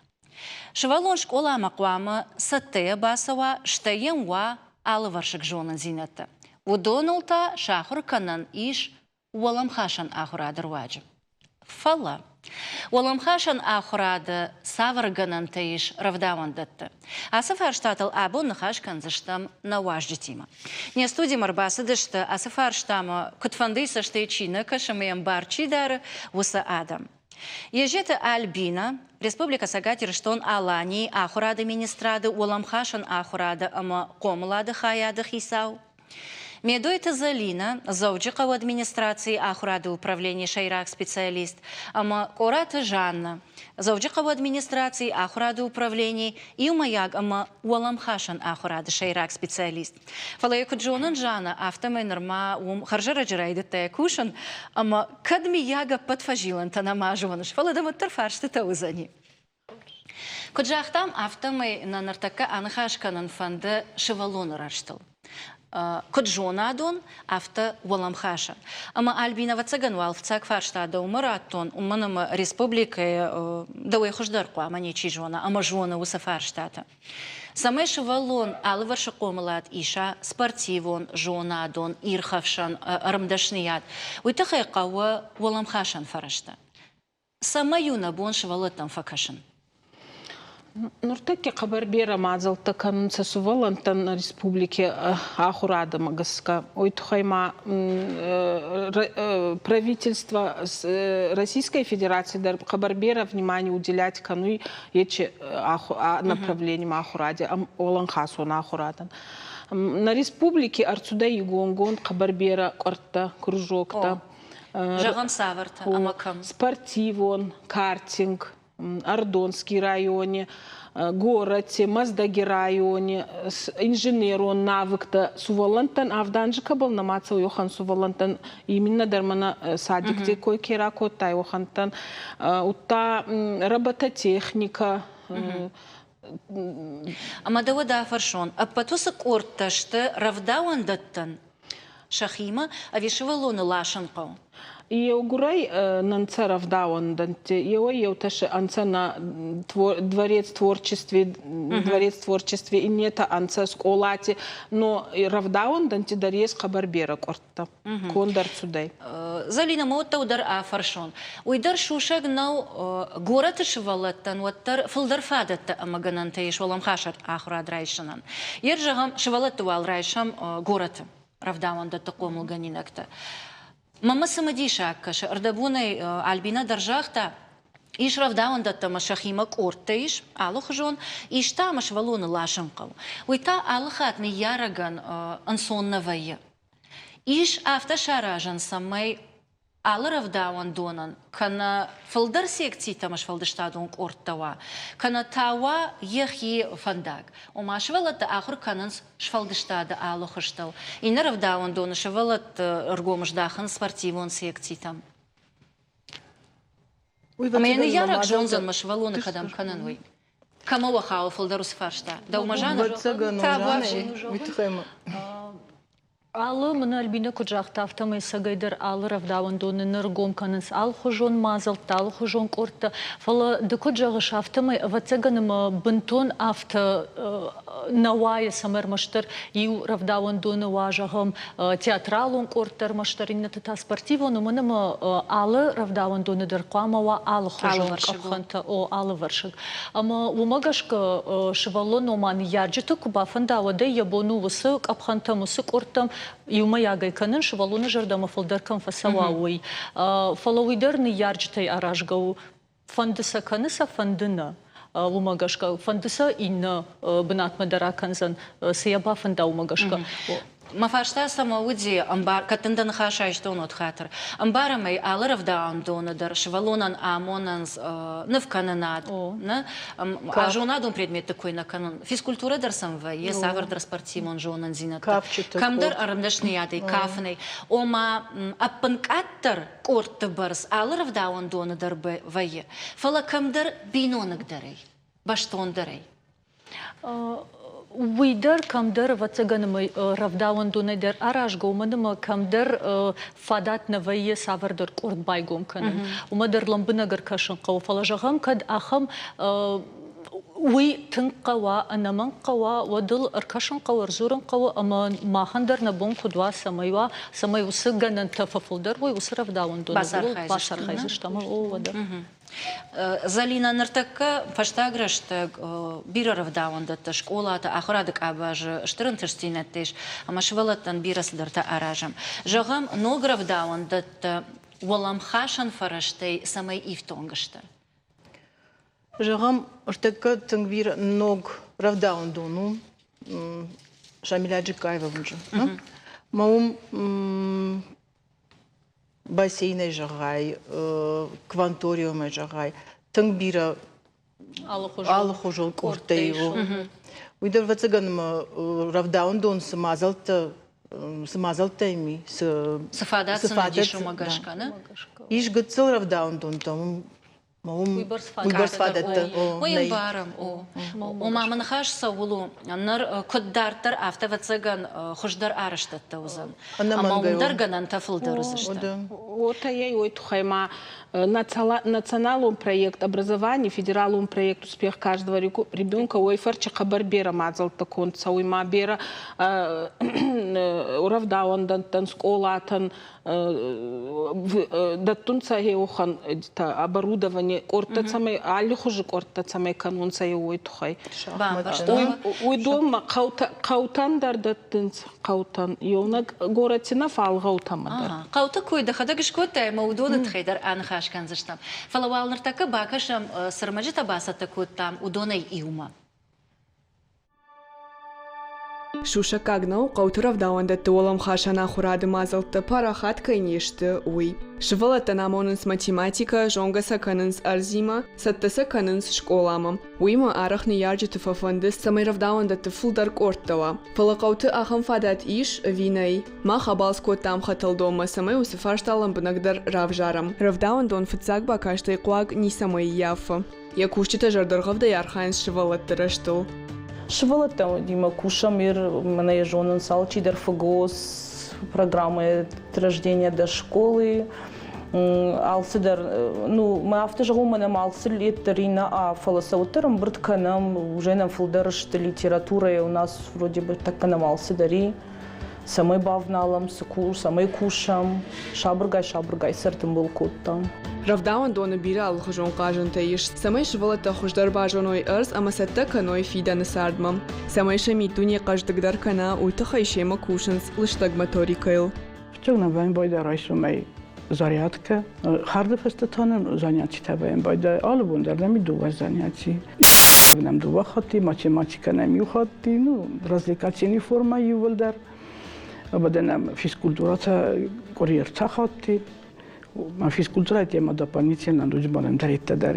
Сывӕллон скъоламӕ хъуамӕ цӕттӕйӕ бацӕуа, стӕй йӕм уа алывӕрсыг зонындзинӕдтӕ. Уыдоныл та сахуыр кӕнӕн ис уӕлӕмхасӕн ахуырады руаджы. Фӕлӕ уӕлӕмхасӕн ахуырады цавӕр гӕнӕнтӕ ис рӕвдауӕндӕтты? Ацы фарстатыл абон ныхас кӕндзыстӕм нӕ уазджытимӕ. Не студимӕ ӕрбацыдысты, ацы фарстамӕ куыдфӕндыйы цӕстӕй чи нӕ кӕсы ӕмӕ йӕм бар чи дары, уыцы адӕм. Езеты Альбина, Республикӕ Цӕгат Ирыстон-Аланийы ахуырады министрады уӕлӕмхасӕн ахуырады ӕмӕ хъомылады хайады хицау, Медойты Зӕлинӕ, Дзӕуджыхъӕуы администрацийы ахуырады управленийы сӕйраг специалист ӕмӕ Къораты Жаннӕ, Дзӕуджыхъӕуы администрацийы ахуырады управленийы иумӕйаг ӕмӕ уӕлӕмхасӕн ахуырады сӕйраг специалист. Фӕлӕ йӕ куыд зонын, Жаннӕ, афтӕмӕй нырма уым хӕрзӕрӕджы райдыдта кусын ӕмӕ кӕд миййаг ӕппӕт фӕзилӕнтӕ нӕма зоныс, фӕлӕ дӕм уӕддӕр фарстытӕ уыдзӕни. Куыд загътам, афтӕмӕй нӕ ныртӕккӕ аныхас кӕнын фӕнды сывӕллоны рӕзтыл. Куыд зонадон, афтӕ уӕлӕмхасӕн. Ӕмӕ, Альбина, ӕвӕццӕгӕн уал фыццаг фарста дӕумӕ радтон, уымӕн ӕмӕ республикӕйы дӕуӕй хуыздӕр хъуамӕ ничи зона ӕмӕ зоны уыцы фарстатӕ. Цӕмӕй сывӕллон алывӕрсыг хъомылад иса спортивон, зонадон, ирхӕфсӕн ӕрмдӕсныйад, уый тыххӕй хъӕуы уӕлӕмхасӕн фӕрӕзтӕ. Цӕмӕй у нӕ бон сывӕллӕттӕм фӕкӕсын? Нуртӕкки хъӕбӕр берӕ мадзӕлттӕ кӕнунцӕ сувӕллӕнттӕн нӕ республики ахурадӕмӕ гӕсгӕ. Уой туххӕй ма правительство Российской Федерации дӕр хъӕбӕр берӕ внимание уделять кӕнуй ечи направлением ахуради, уӕлӕнхасон ахурадӕн. Нӕ республики ӕрцудӕй игонгонд хъӕбӕр берӕ къуӕрттӕ, кружоктӕ. Зӕгъӕм, цавӕртӕ ӕмӕ кӕм? Спортивон, картинг, Ардонский районе, горӕти, Мӕздӕги райони инженерон навыктӕ сувӕллӕнттӕн авданжи кӕбӕл нӕма цӕуй, уӕхӕн сувӕллӕнттӕн именно дӕр мӕнӕ садикти кой ке ракодтай, уӕхӕнттӕн, удта робототехника. Ӕмӕ дӕ уӕд афӕрсон, ӕппӕт уыцы къордтӕ сты рӕвдауӕндӕттӕн сӕхимӕ ӕви сывӕллоны ласын хъӕуы? Еугурӕй нӕ рӕвдауӕндӕнтти еуӕй-еутӕ ӕнцӕ нӕ дворец творчестве, дворец творчестве, иннетӕ ӕнцӕ скъолати, но рӕвдауӕндӕнтти дӕр ес хъӕбӕр берӕ къуӕрттӕ. Конд ӕрцудӕй. Зӕлинӕ, ма уӕддӕр дӕр афӕрсон. Уый дӕр сусӕг нӕу горӕты сывӕллӕттӕн уӕддӕр фылдӕр фадӕттӕ ӕмӕ гӕнӕнтӕ ис уӕлӕмхасӕн ахуырад райсынӕн. Ер зӕгъӕм, сывӕллӕтты уал райсӕм горӕты рӕвдауӕндӕтты хъомылгӕнинӕгтӕ. Мӕнмӕ цымыдисаг кӕсы, ӕрдӕбонӕй Альбинӕ дӕр загъта, ис рӕвдауӕндӕттӕ ӕмӕ сӕхимӕ къордтӕ ис алыхуызон, ис та ӕмӕ сывӕллоны ласын хъӕуы. Уый та алы хатт ныййарӕгӕн ӕнцон нӕ вӕййы. Ис афтӕ саразӕн, цӕмӕй алы рӕвдауӕндонӕн кӕнӕ фылдӕр секцитӕ ӕмӕ сфӕлдыстадон къордтӕ уа, кӕнӕ та уа йӕхи фӕндаг. Ома сывӕллӕттӕ ахуыр кӕнынц сфӕлдыстады алы хуызтыл. Иннӕ рӕвдауӕндоны сывӕллӕтты ӕргом здахынц спортивон секцитӕм. Ӕмӕ йӕ ныййарӕг зондзӕн, мӕ сывӕллоны кӕдӕм кӕнын, уый. Кӕмӕ уӕ хауы фылдӕр уыцы фарста? Дӕумӕ, Жанна? Ӕвӕццӕгӕн, уый тыххӕй Алы мын Альбинӕ куыд загъта, афтӕмӕй цӕгӕйдӕр алы рӕвдауӕндоны ныр гом кӕнынц алыхуызон мадзӕлттӕ, алыхуызон къордтӕ. Фӕлӕ ды куыд зӕгъыс, афтӕмӕй, ӕвӕццӕгӕн, ӕмӕ бынтон афтӕ нӕ уайы, цӕмӕй ӕрмӕстдӕр иу рӕвдауӕндоны уа, зӕгъӕм, театралон къордтӕ, ӕрмӕстдӕр иннӕты та спортивон, уымӕн ӕмӕ алы рӕвдауӕндоны дӕр хъуамӕ уа алыхуызон къӕпхӕнтӕ, о, алывӕрсыг. Ӕмӕ уымӕ гӕсгӕ сывӕллон, ома ныййарджыты куы бафӕнда, уӕд ӕй йӕ бон у уыцы къӕпхӕнтӕм, уыцы къордтӕм иумӕйагӕй кӕнын, сывӕллоны зӕрдӕмӕ фылдӕр кӕм фӕцӕуа, уый. Фӕлӕ уый дӕр ныййарджытӕй аразгӕ у. Фӕнды сӕ кӕны сӕ, фӕнды нӕ. Уымӕ гӕсгӕ фӕнды сӕ иннӕ бынатмӕ дӕр акӕндзӕн, цы йӕ бафӕнда, уымӕ гӕсгӕ. Мӕ фарста цӕмӕ уыди, ӕмбар, кӕд дын дӕ ныхас айстон, уӕд хатыр. Ӕмбарӕм ӕй, алы рӕвдауӕндоны дӕр сывӕллонӕн амонынц нывкӕнынад, нӕ? Зонадон предметты кой нӕ кӕнын. Физкультурӕ дӕр сӕм вӕййы, цавӕрдӕр спортивон зонындзинӕдтӕ. Кӕмдӕр ӕрмдӕсныйадӕй, кафынӕй. Ома, ӕппынкъаддӕр къордты бӕрц алы рӕвдауӕндоны дӕр вӕййы, фӕлӕ кӕмдӕр биноныгдӕрӕй, бӕстондӕрӕй. Уый дӕр кӕмдӕр, ӕвӕццӕгӕн, ӕмӕ рӕвдауӕндонӕй дӕр аразгӕ, уымӕн ӕмӕ кӕмдӕр фадат нӕ вӕййы цавӕрдӕр къорд байгом кӕнын. Уымӕ дӕр лӕмбынӕг ӕркӕсын хъӕуы. Фӕлӕ, зӕгъӕм, кӕд ахӕм уый тынг хъӕуа, ӕнӕмӕнг хъӕуа, уӕд ыл ӕркӕсын хъӕуы, ӕрдзурын хъӕуы ӕмӕ махӕн дӕр нӕ бон куыд уа, цӕмӕй уа, цӕмӕй уыцы гӕнӕнтӕ фӕфылдӕр уой, уыцы рӕвдауӕндоны бацархайдзыстӕм. О, уӕдӕ. Зӕлинӕ, ныртӕккӕ фӕстаг рӕстӕг бирӕ рӕвдауӕндӕттӕ, скъолаты, ахуырады къабазы стыр ӕнтыстдзинӕдтӕ ис ӕмӕ сывӕллӕттӕн бирӕ цыдӕртӕ аразӕм. Зӕгъӕм, ног рӕвдауӕндӕттӕ уӕлӕмхасӕн фӕрӕзтӕй цӕмӕй ифтонг сты? Зӕгъӕм, ныртӕккӕ тынг бирӕ ног рӕвдауӕндон у Шамиля Джиккаева уынджы. Мӕ уым бассейнӕй зӕгъай, кванториумӕй зӕгъай, тынг бирӕ алыхуызон къордтӕй у. Уый дӕр, ӕвӕццӕгӕн, рӕвдауӕндон цы мадзӕлттӕ цы мадзӕлттӕ ми, цы цы фадат сын уыдис, уымӕ гӕсгӕ, нӕ? Ис гыццыл рӕвдауӕндонтӕ, уым Уыйбӕрц фадӕттӕ. Уый ӕмбарӕм, о. Ома мӕ ныхас цӕуыл у, ныр куыд дарддӕр, афтӕ, ӕвӕццӕгӕн, хуыздӕр арӕзтӕдтӕ уыдзӕн. Ӕмӕ уым дӕр гӕнӕнтӕ фылдӕр уыдзысты. Уотӕ ей уой туххӕй ма националон проект образование, федералон проект «Успех каждого ребенка» уой фӕрчи хъӕбӕр берӕ мадзӕлттӕ конд цӕуй ма берӕ рӕвдауӕндӕнттӕн, скъолатӕн, дӕттунцӕ еуӕхӕн оборудование къордтӕ цӕмӕй аллихузи къордтӕ цӕмӕй кӕнунцӕ уой туххӕй. Уыдонмӕ хъӕутӕн дӕр дӕттынц хъӕутӕн еунӕг горӕти нӕ, фал гъӕутӕмӕ дӕр. Хъӕуты кой дӕхӕдӕг скодтай ӕмӕ уыдоны тыххӕй дӕр аныхас кӕндзыстӕм. Фӕлӕ уал ныртӕккӕ бакӕсӕм, цы рмӕджытӕ бацӕттӕ кодтам, уыдонӕй иумӕ. Сусӕггаг нӕу, хъӕуты рӕвдауӕндӕтты уӕлӕмхасӕн ахуырады мадзӕлттӕ парахат кӕй не сты, уый. Сывӕллӕттӕн амонынц математикӕ, зонгӕ сӕ кӕнынц ӕрдзимӕ, цӕттӕ сӕ кӕнынц скъоламӕ. Уыимӕ арӕх ныййарджыты фӕфӕнды, цӕмӕй рӕвдауӕндӕтты фылдӕр къордтӕ уа. Фӕлӕ хъӕуты ахӕм фадат ис ӕви нӕй? Мах абалц кодтам Хӕтӕлдонмӕ, цӕмӕй уыцы фарста лӕмбынӕгдӕр равзарӕм. Рӕвдауӕндон фыццаг бакастӕй хъуаг ницӕмӕй ӕййафы. Йӕ кусджытӕ зӕрдӕргъӕвдӕй архайынц сывӕллӕтты рӕзтыл. Сывӕллӕттимӕ кусӕм ир, мӕнӕ йӕ зонынц алчидӕр ФГОС, программӕ от рождения до школы. Алцыдӕр, ну, мӕ афтӕ зӕгъон, мӕнӕ алцы лет дӕр иннӕ а, фӕлӕ сӕ уӕддӕр ӕмбырд кӕнӕм, уже нӕм фылдӕр сты литературӕйы, у нас вроде бы тӕккӕ нӕм алцыдӕр и. Цӕмӕй бавналӕм, цы цӕмӕй кусӕм, сабыргай-сабыргай сӕртымбыл кодтам. Рӕвдауӕндоны бирӕ алыхуызон хъазӕнтӕ ис, цӕмӕй сывӕллӕттӕ хуыздӕр базоной ӕрдз ӕмӕ цӕттӕ кӕной фидӕны цардмӕ. Цӕмӕй сӕ миддуне хъӕздыгдӕр кӕна, уый тыххӕй семӕ кусынц лыстӕг моторикӕйыл. Фыццаг нӕ байдайа райсомӕй зарядкӕ, хӕрды фӕстӕ та нын занятитӕ вӕййӕм байдайа. Алы бон дӕр нӕм и дыууӕ заняти. Нӕм дыууӕ хатти, математикӕ нӕм иу хатти, ну, развлекательный формӕ иууылдӕр. Абадӕ нӕм физкультуратӕ къуыри ӕртӕ хатти. Физкультурӕйы темӕ дополнительно дуджы дӕр дӕр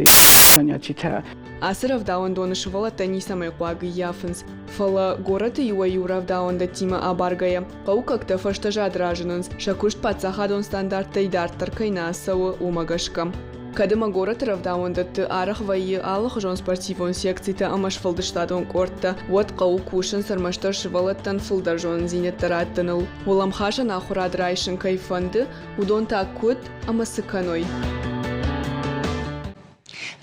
занятитӕ. Ацы рӕвдауӕндоны сывӕллӕттӕ ницӕмӕй хъуаг ӕййафынц, фӕлӕ горӕты иуӕй-иу рӕвдауӕндӕттимӕ абаргӕйӕ, хъӕуккӕгтӕ фӕстӕзад разынынц, сӕ куыст паддзахадон стандарттӕй дарддӕр кӕй нӕ цӕуы, уымӕ гӕсгӕ. Кӕд ӕмӕ горӕты рӕвдауӕндӕтты арӕх вӕййы алыхуызон спортивон секцитӕ ӕмӕ сфӕлдыстадон къордтӕ, уӕд хъӕуы кусынц ӕрмӕстдӕр сывӕллӕттӕн фылдӕр зонындзинӕдтӕ раттыныл. Уӕлӕмхасӕн ахуырад райсын кӕй фӕнды, уыдон та куыд ӕмӕ цы кӕной?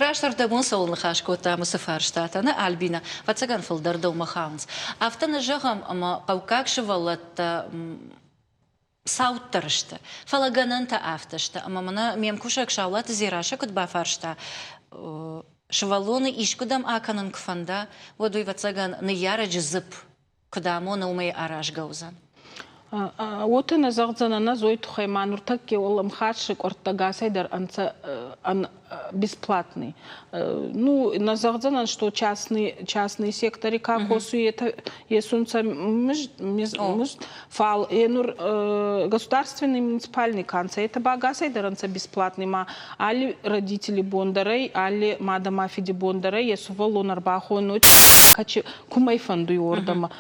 Растдӕр дӕ бон цӕуыл ныхас кодтам, уыцы фарстатӕ, нӕ, Альбинӕ, ӕвӕццӕгӕн, фылдӕр дӕумӕ хауынц. Афтӕ нӕ зӕгъӕм, ӕмӕ хъӕуккаг сывӕллӕттӕ цауддӕр сты, фӕлӕ гӕнӕнтӕ афтӕ сты, ӕмӕ мӕнӕ ме мкусӕг Саулаты Дзерассӕ куыд бафарста, сывӕллоны искуыдӕм акӕнын куы фӕнда, уӕд уый, ӕвӕццӕгӕн, ныййарӕджы дзыпп куыд амоны, уымӕй аразгӕ уыдзӕн. Уотӕ нӕ зӕгъдзӕнӕн ӕз уой туххӕй ма нуртӕкки уӕлӕмхас къуӕрттӕ гасӕй дӕр ӕнцӕ бесплатный. Ну, нӕ зӕгъдзӕнӕн, что частный, частный сектори ка косуй, етӕ есунцӕ мызд, мызд, фал е нур государственный муниципальный ка нцӕ, етӕ ба гасӕй дӕр ӕнцӕ бесплатный, ма алли родители бон дӕр ӕй, алли мадӕ ма фиди бон дӕр ӕй, е сувӕллон ӕрбахонуй, кумӕй фӕндуй уордӕмӕ.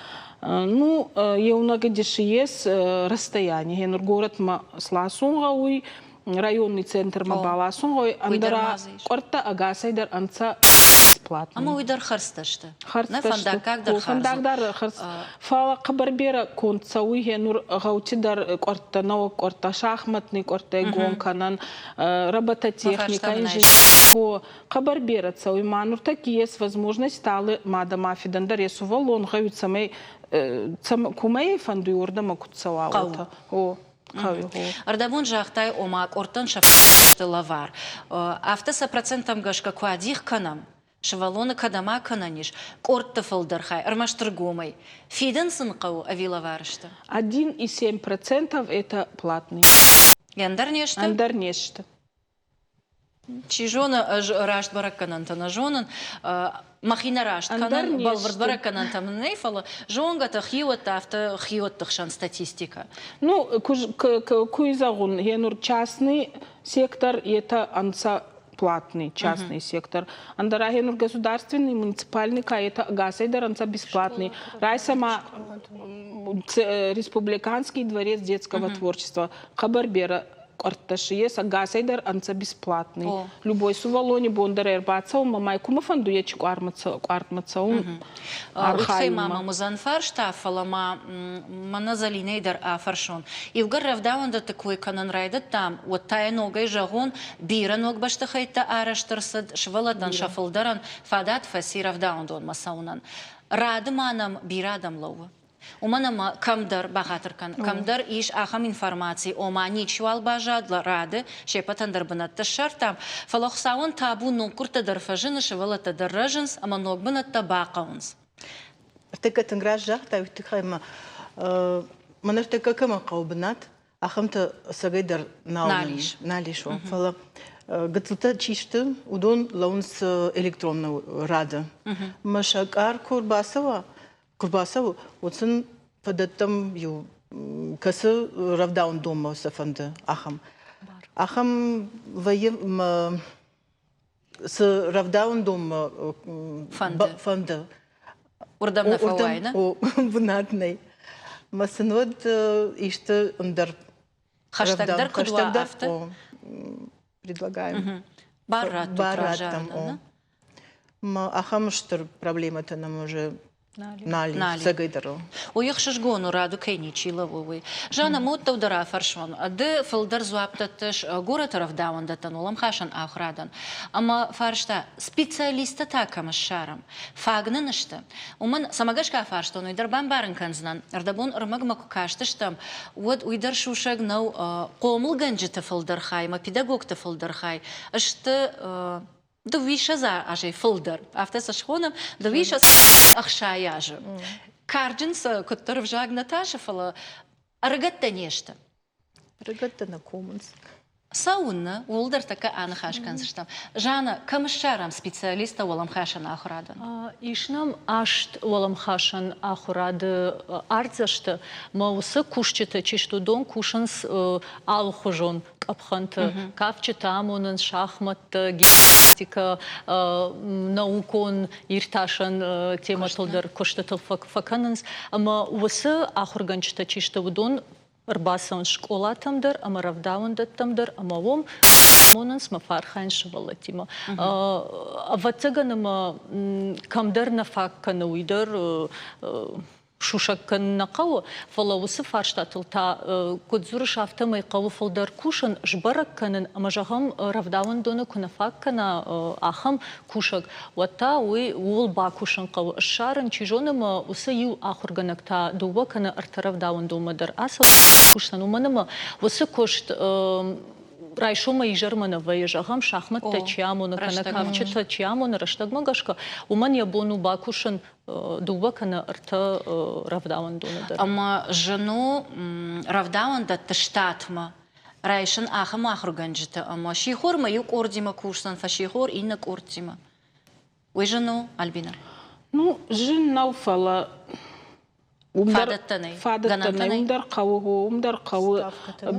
Ну, еунӕг диши ес расстояние. Нур городмӕ сласун гъӕуй, районный центрмӕ баласун гъӕуй, ӕндӕра къуӕрттӕ ӕгасӕй дӕр ӕнцӕ бесплатно. Ӕма уый дӕр хӕрдзтӕ сты. Нӕ фӕндаггаг дӕр хардз. Фӕндаг дӕр хардз. Фал хъӕбӕр берӕ конд цӕуй нур гъӕути дӕр къуӕрттӕ, нӕуӕг къуӕрттӕ, шахматный къуӕрттӕ гон кӕнӕн, робототехника, инженер. Хъӕбӕр берӕ цӕуй ма нуртӕкки ес возможность алы мадӕ ма фидӕн дӕр е сувӕллон гъӕуй, цӕмӕй кумӕй фӕндуй, уордӕмӕ куд цӕуа, уотӕ. О, хъӕуи, гъо. Ӕрдӕбон загътай, ома къордтӕн сӕ сты лӕвар. Афтӕ сӕ проценттӕм гӕсгӕ куы адих кӕнӕм, сывӕллоны кӕдӕм акӕнӕн ис, къордты фылдӕр хай ӕрмӕст ӕргомӕй. Фидын сын хъӕуы ӕви лӕвар сты? 1,7 процентов это платный. Ӕндӕр не сты? Ӕндӕр не сты. Чи зоны, ӕз раст бӕрӕггӕнӕнтӕ нӕ зонын, мӕхи нӕ раст кӕнын, бӕлвырд бӕрӕггӕнӕнтӕ мын нӕй, фӕлӕ зонгӕтӕ, хиуӕттӕ, афтӕ хиуӕтты хсӕн статистикӕ. Ну, куы зӕгъун, гъенур частный сектор это ӕнцӕ платный частный сектор. Ӕндӕра гъенур государственный, муниципальный ка это ӕгасӕй дӕр ӕнцӕ бесплатный. Райсӕ ма Республиканский дворец детского творчества хъӕбӕр берӕ къуӕрттӕ си ес, ӕгасӕй дӕр ӕнцӕ бесплатный. Любой сувӕллони бон дӕр ӕрбацӕунмӕ ма кумӕ фӕндуй ечи къуартмӕ цӕун, Уый ма мӕм уыдзӕн фарста, фӕлӕ ма мӕнӕ Зӕлинӕйы дӕр афӕрсон. Иугӕр рӕвдауӕндӕтты кой кӕнын райдыдтам, уӕд та йӕ ногӕй зӕгъон, бирӕ ног бӕстыхӕйттӕ арӕзт ӕрцыд, сывӕллӕттӕн сӕ фылдӕрӕн фадат фӕци рӕвдауӕндонмӕ цӕуынӕн. Рады ма нӕм бирӕ адӕм лӕууы. Уымӕн ӕмӕ кӕмдӕр, бахатыр кӕн, кӕмдӕр ис ахӕм информаци, ома ничиуал баззад рады, се ппӕтӕн дӕр бынӕттӕ ссардтам, фӕлӕ Хуыцауӕн табу ноггуырдтӕ дӕр фӕзыны, сывӕллӕттӕ дӕр рӕзынц ӕмӕ ног бынӕттӕ бахъӕуынц. Ӕртыккӕ тынг раст загътай, уый тыххӕй ма мӕн ӕртыккӕ кӕмӕн хъӕуы бынат, ахӕмтӕ ӕцӕгӕй дӕр нал ис. Нал ис, фӕлӕ гыццылтӕ чи сты, уыдон лӕууынц электронны рады. Мӕ сӕ къар куы рбацӕуа, куы рбацӕуы, уӕд сын фӕдӕттӕм иу кӕцы рӕвдауӕндонмӕ сӕ фӕнды, ахӕм. Ахӕм вӕййы мӕ цы рӕвдауӕндонмӕ фӕнды, фӕнды. Уырдӕм нӕ фӕуайы, нӕ? Бынат нӕй. Мӕ сын уӕд исты ӕндӕр хӕстӕгдӕр куыд уа, афтӕ? Предлагаем. Бар раттут Бар раттӕм, Ахӕм стыр проблемӕтӕ нӕм уже нал ис, цӕгӕйдӕр. Уый ӕхсызгон у, рады кӕй ничи лӕууы, уый. Жанна, модтӕу дӕр афӕрсон. Ды фылдӕр дзуапп дӕттыс горӕты рӕвдауӕндӕттӕн, уӕлӕмхасӕн ахуырадӕн. Ӕмӕ фарста, специалисттӕ та кӕм ссарӕм? Фаг нын сты? Уымӕн, цӕмӕ гӕсгӕ фарстон, уый дӕр бамбарын кӕндзынӕн. Ӕрдӕбон ӕрмӕгмӕ куы кастыстӕм, уӕд уый дӕр сусӕг нӕу, хъомылгӕнджыты фылдӕр хай ӕмӕ педагогты фылдӕр хай сты дыууиссӕдз азӕй фылдӕр, афтӕ сӕ схонӕм, 260 азы. Карджын сӕ куыддӕр ӕвзаг нӕ тасы, фӕлӕ ӕрыгӕттӕ не сты. Ӕрыгӕттӕ нӕ комынц. Цӕуыннӕ, ууыл дӕр тӕккӕ аныхас кӕндзыстӕм. Жанна, кӕм ссарӕм специалисттӕ уӕлӕмхасӕн ахуырадӕн? Ис нӕм аст уӕлӕмхасӕн ахуырады артдзӕсты. Мӕ уыцы кусджытӕ чи сты, уыдон кусынц алыхуызон къӕпхӕнты. Кафджытӕ амонынц шахмӕттӕ, гимнастикӕ, наукон иртасӕн темӕтыл дӕр куыстытыл фӕкӕнынц. Ӕмӕ уыцы ахуыргӕнджытӕ чи сты, уыдон. Ӕрбацӕуынц скъолатӕм дӕр ӕмӕ рӕвдауӕндӕттӕм дӕр ӕмӕ уым амонынц мӕ фӕархайынц сывӕллӕттимӕ. Ӕвӕццӕгӕн ӕмӕ кӕмдӕр нӕ фаг кӕны, уый дӕр сусӕг кӕнын нӕ хъӕуы, фӕлӕ уыцы фарстатыл та, куыд дзурыс, афтӕмӕй хъӕуы фылдӕр кусын, сбӕрӕг кӕнын ӕмӕ, зӕгъӕм, рӕвдауӕндоны куы нӕ фаг кӕна ахӕм кусӕг, уӕд та уый ууыл бакусын хъӕуы, ссарын, чи зоны, ӕмӕ уыцы иу ахуыргӕнӕг та дыууӕ кӕнӕ ӕртӕ рӕвдауӕндонмӕ дӕр ацӕуы кусдзӕн, уымӕн ӕмӕ уыцы куыст райсомӕй изӕрмӕ нӕ вӕййы, зӕгъӕм, шахмӕттӕ чи амоны кӕнӕ кафджытӕ чи амоны рӕстӕгмӕ гӕсгӕ, уымӕн йӕ бон у бакусын дыууӕ кӕнӕ ӕртӕ рӕвдауӕндоны дӕр. Ӕмӕ зын у рӕвдауӕндӕтты штатмӕ райсын ахӕм ахуыргӕнджыты ӕмӕ сихормӕ иу къордимӕ кусдзӕн, фӕссихор иннӕ къордтимӕ. Уый зын у, Альбина? Ну, зын нӕу, фӕлӕ фадӕттӕ нӕй. Фадӕттӕ нӕй, уым дӕр хъӕуы, уым дӕр хъӕуы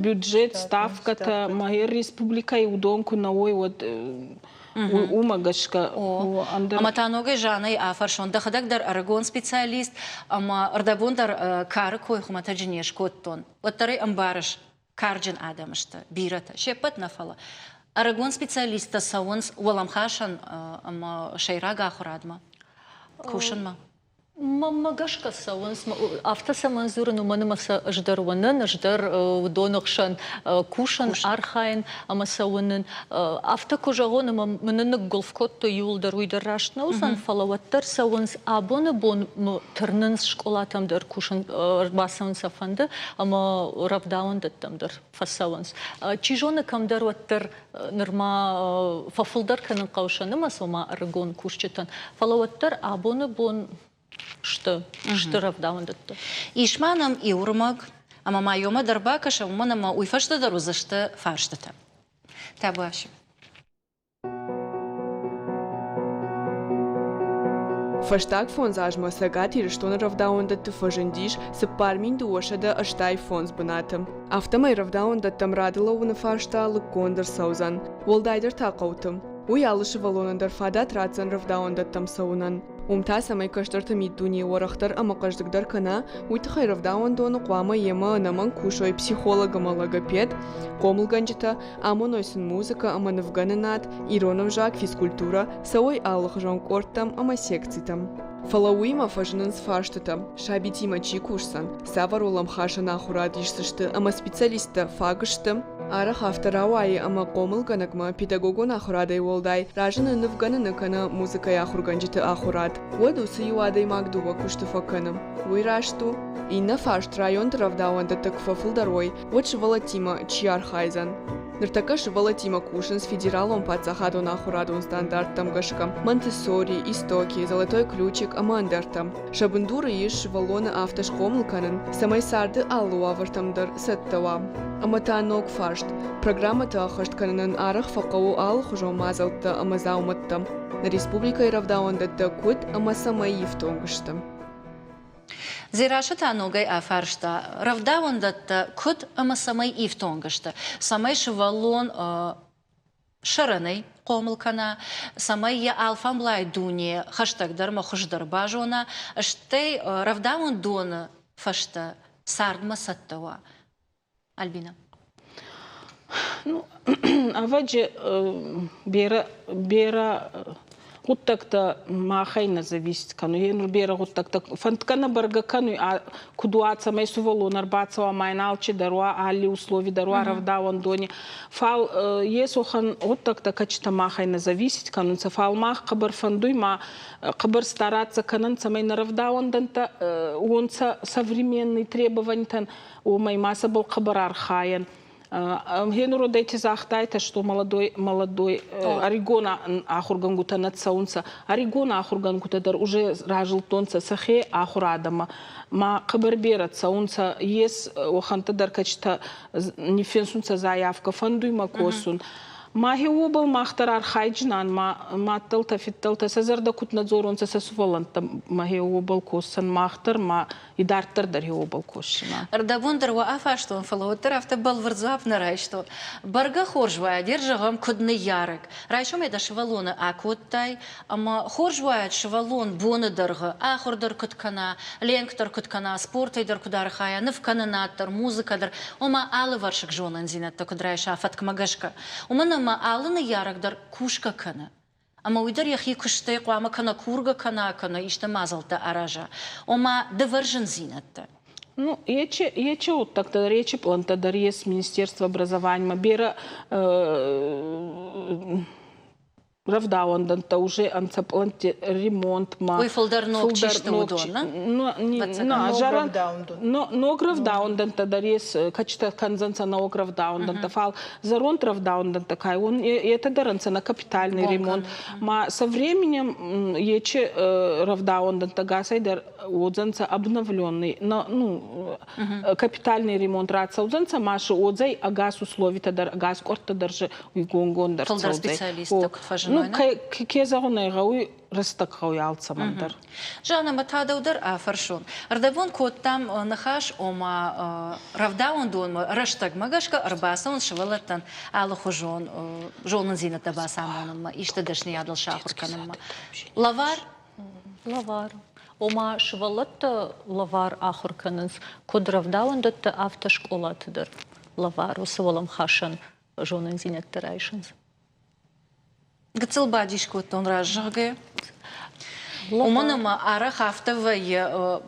бюджет, ставкӕтӕ, ма республикӕйы уыдон куы нӕ уой, уӕд уымӕ гӕсгӕ. Ӕмӕ та ногӕй Жаннӕйы афӕрсон, дӕхӕдӕг дӕр ӕрыгон специалист ӕмӕ ӕрдӕбон дӕр кары кой хуымӕтӕджы не скодтон. Уӕддӕр ӕй ӕмбарыс, карджын адӕм сты бирӕтӕ, се ппӕт нӕ фӕлӕ. Ӕрыгон специалисттӕ цӕуынц уӕлӕмхасӕн ӕмӕ сӕйраг ахуырадмӕ кусынмӕ. Мӕнмӕ гӕсгӕ цӕуынц, афтӕ цӕмӕн дзурын, уымӕн ӕмӕ сӕ ӕз дӕр уынын, ӕз дӕр уыдоны хсӕн кусын, архайын ӕмӕ сӕ уынын. Афтӕ куы зӕгъон, ӕмӕ мын ныггуылф кодтой иууылдӕр, уый дӕр раст нӕ уыдзӕн, фӕлӕ уӕддӕр цӕуынц. Абоны бон тырнынц скъолатӕм дӕр кусын, ӕрбацӕуын сӕ фӕнды ӕмӕ рӕвдауӕндӕттӕм дӕр фӕцӕуынц. Чи зоны, кӕмдӕр уӕддӕр нырма фӕфылдӕр кӕнын хъӕуы сӕ нымӕц, ома ӕрыгон кусджытӕн, фӕлӕ уӕддӕр абоны бон сты стыр рӕвдауӕндӕттӕ. Ис ма нӕм иу ӕрмӕг, ӕмӕ ма иумӕ дӕр бакӕсӕм, уымӕн ӕмӕ уый фӕстӕ дӕр уыдзысты фарстытӕ. Табуафси. Фӕстаг фондз азмӕ Цӕгат Ирыстоны рӕвдауӕндӕтты фӕзындис 4285 бынаты. Афтӕмӕй рӕвдауӕндӕттӕм рады лӕууыны фарста лыггонд ӕрцӕудзӕн, уӕлдайдӕр та хъӕуты. Уый алы сывӕллонӕн дӕр фадат ратдзӕн рӕвдауӕндӕттӕм цӕуынӕн. Уым та, цӕмӕй кӕстӕрты миддуне уӕрӕхдӕр ӕмӕ хъӕздыгдӕр кӕна, уый тыххӕй рӕвдауӕндоны хъуамӕ йемӕ ӕнӕмӕнг кусой психолог ӕмӕ логопед, хъомылгӕнджытӕ, амоной сын музыкӕ ӕмӕ нывгӕнынад, ирон ӕвзаг, физкультурӕ, цӕуой алыхуызон къордтӕм ӕмӕ секцитӕм. Фӕлӕ уыимӕ фӕзынынц фарстытӕ, сабитимӕ чи кусдзӕн, цавӕр уӕлӕмхасӕн ахуырад исдзысты ӕмӕ специалисттӕ фаг сты? Арӕх афтӕ рауайы, ӕмӕ хъомылгӕнӕгмӕ педагогон ахуырадӕй уӕлдай разыны нывгӕныны кӕнӕ музыкӕйы ахуыргӕнджыты ахуырад. Уӕд уыцы иу адӕймаг дыууӕ куысты фӕкӕны. Уый раст у? Иннӕ фарст районты рӕвдауӕндӕттӕ куы фӕфылдӕр уой, уӕд сывӕллӕттимӕ чи архайдзӕн? Ныртӕккӕ сывӕллӕттимӕ кусынц федералон паддзахадон ахуырадон стандарттӕм гӕсгӕ Монтессори, Истоки, Золотой ключик ӕмӕ ӕндӕртӕ. Сӕ бындуры ис сывӕллоны афтӕ схъомыл кӕнын, цӕмӕй царды алы уавӕртӕм дӕр цӕттӕ уа. Ӕмӕ та ног фарст. Программӕтӕ ӕххӕст кӕнынӕн арӕх фӕхъӕуы алыхуызон мадзӕлттӕ ӕмӕ дзаумӕттӕ. Нӕ республикӕйы рӕвдауӕндӕттӕ куыд ӕмӕ цӕмӕй ифтонг сты? Дзерассӕ та ногӕй афарста, рӕвдауӕндӕттӕ куыд ӕмӕ цӕмӕй ифтонг сты, цӕмӕй сывӕллон сӕрӕнӕй хъомыл кӕна, цӕмӕй йӕ алфамблай дуне хӕстӕгдӕрмӕ хуыздӕр базона, стӕй рӕвдауӕндоны фӕстӕ цардмӕ цӕттӕ уа. Альбина. Ну, ӕвӕджы берӕ берӕ гъуддӕгтӕ махӕй нӕ зависит кӕнуй. Е нур берӕ гъуддӕгтӕ фӕндгӕ нӕ бӕргӕ кӕнуй, куд уа, цӕмӕй сувӕллон ӕрбацӕуа ма ин алчи дӕр уа, алли услови дӕр уа рӕвдауӕндони. Фал ес уӕхӕн гъуддӕгтӕ, кӕцитӕ махӕй нӕ зависит кӕнунцӕ, фал мах хъӕбӕр фӕндуй ма хъӕбӕр стараться кӕнӕн, цӕмӕй нӕ рӕвдауӕндӕнттӕ уонцӕ современный требованийтӕн уомӕй ма сӕбӕл хъӕбӕр архайӕн. Генуродӕйти загътайтӕ, что молодой, молодой ӕригон ахургӕнгутӕ нӕ цӕунцӕ. Ӕригон ахургӕнгутӕ дӕр уже разилдтонцӕ сӕхе ахурадӕмӕ. Ма хъӕбӕр берӕ цӕунцӕ, ес уӕхӕнттӕ дӕр, кӕцитӕ ниффинсунцӕ заявкӕ, фӕндуй мӕ косун. Мӕхе уобӕл мах дӕр архайджинан, ма мадтӕлтӕ, фидтӕлтӕ сӕ зӕрдӕ куд нӕ дзоронцӕ сӕ сувӕллӕнттӕ, мӕхе уобӕл косӕн мах дӕр, ма идарддӕр дӕр уобӕл косдзинан. Ӕрдӕбон дӕр уӕ афарстон, фӕлӕ уӕддӕр афтӕ бӕлвырд дзуапп нӕ райстон. Бӕргӕ хорз уаид, ер зӕгъӕм, куыд ныййарӕг. Райсомӕй дӕ сывӕллоны акодтай, ӕмӕ хорз уаид сывӕллон боны дӕргъы ахуыр дӕр куыд кӕна, ленк дӕр куыд кӕна, спортӕй дӕр куыд архайа, нывкӕнынад дӕр, музыкӕ дӕр, ома алывӕрсыг зонындзинӕдтӕ куыд райса фӕткмӕ гӕсгӕ. Уымӕн ӕмӕ алы ныййарӕг дӕр кусгӕ кӕны. Ӕмӕ уый дӕр йӕхи куыстӕй хъуамӕ кӕнӕ кургӕ кӕна, кӕнӕ исты мадзӕлттӕ араза. Ома дывӕр зындзинӕдтӕ. Ну, ечи гъуддӕгтӕ дӕр, ечи пълӕнттӕ дӕр ес Министерство образованиемӕ. Берӕ рӕвдауӕндӕнттӕ уже ӕнцӕ пълӕнтти ремонтмӕ. Уый фылдӕр ног чи сты, уыдон, нӕ? Ног рӕвдауӕндӕнттӕ дӕр ес, кӕчитӕ кӕндзӕнцӕ нӕуӕг рӕвдауӕндӕнттӕ, фал зӕронд рӕвдауӕндӕнттӕ ка уон, етӕ дӕр ӕнцӕ нӕ капитальный ремонт. Ма со временем ечи рӕвдауӕндӕнттӕ гасӕй дӕр уодзӕнцӕ обновленный, ну, капитальный ремонт рацӕудзӕнцӕ, ма си уодзӕй ӕгас условитӕ дӕр, ӕгас къуӕрттӕ дӕр си уигонгонд Фылдӕр специалисттӕ куыд фӕзыной, Ну, ке зӕгъун ӕй гъӕуй, рӕстӕг гъӕуй алцӕмӕн дӕр. Жанна, ма та дӕу дӕр афӕрсон. Ӕрдӕбон кодтам ныхас, ома рӕвдауӕндонмӕ рӕстӕгмӕ гӕсгӕ ӕрбацӕуынц сывӕллӕттӕн алыхуызон зонындзинӕдтӕ бацамонынмӕ, исты дӕсныйадыл сахуыр кӕнынмӕ. Лӕвар? Лӕвар. Ома сывӕллӕттӕ лӕвар ахуыр кӕнынц, куыд рӕвдауӕндӕтты, афтӕ скъолаты дӕр лӕвар уыцы уӕлӕмхасӕн зонындзинӕдтӕ райсынц. Гыццыл бадис кодтон раззӕгъгӕ. Уымӕн ӕмӕ арӕх афтӕ вӕййы,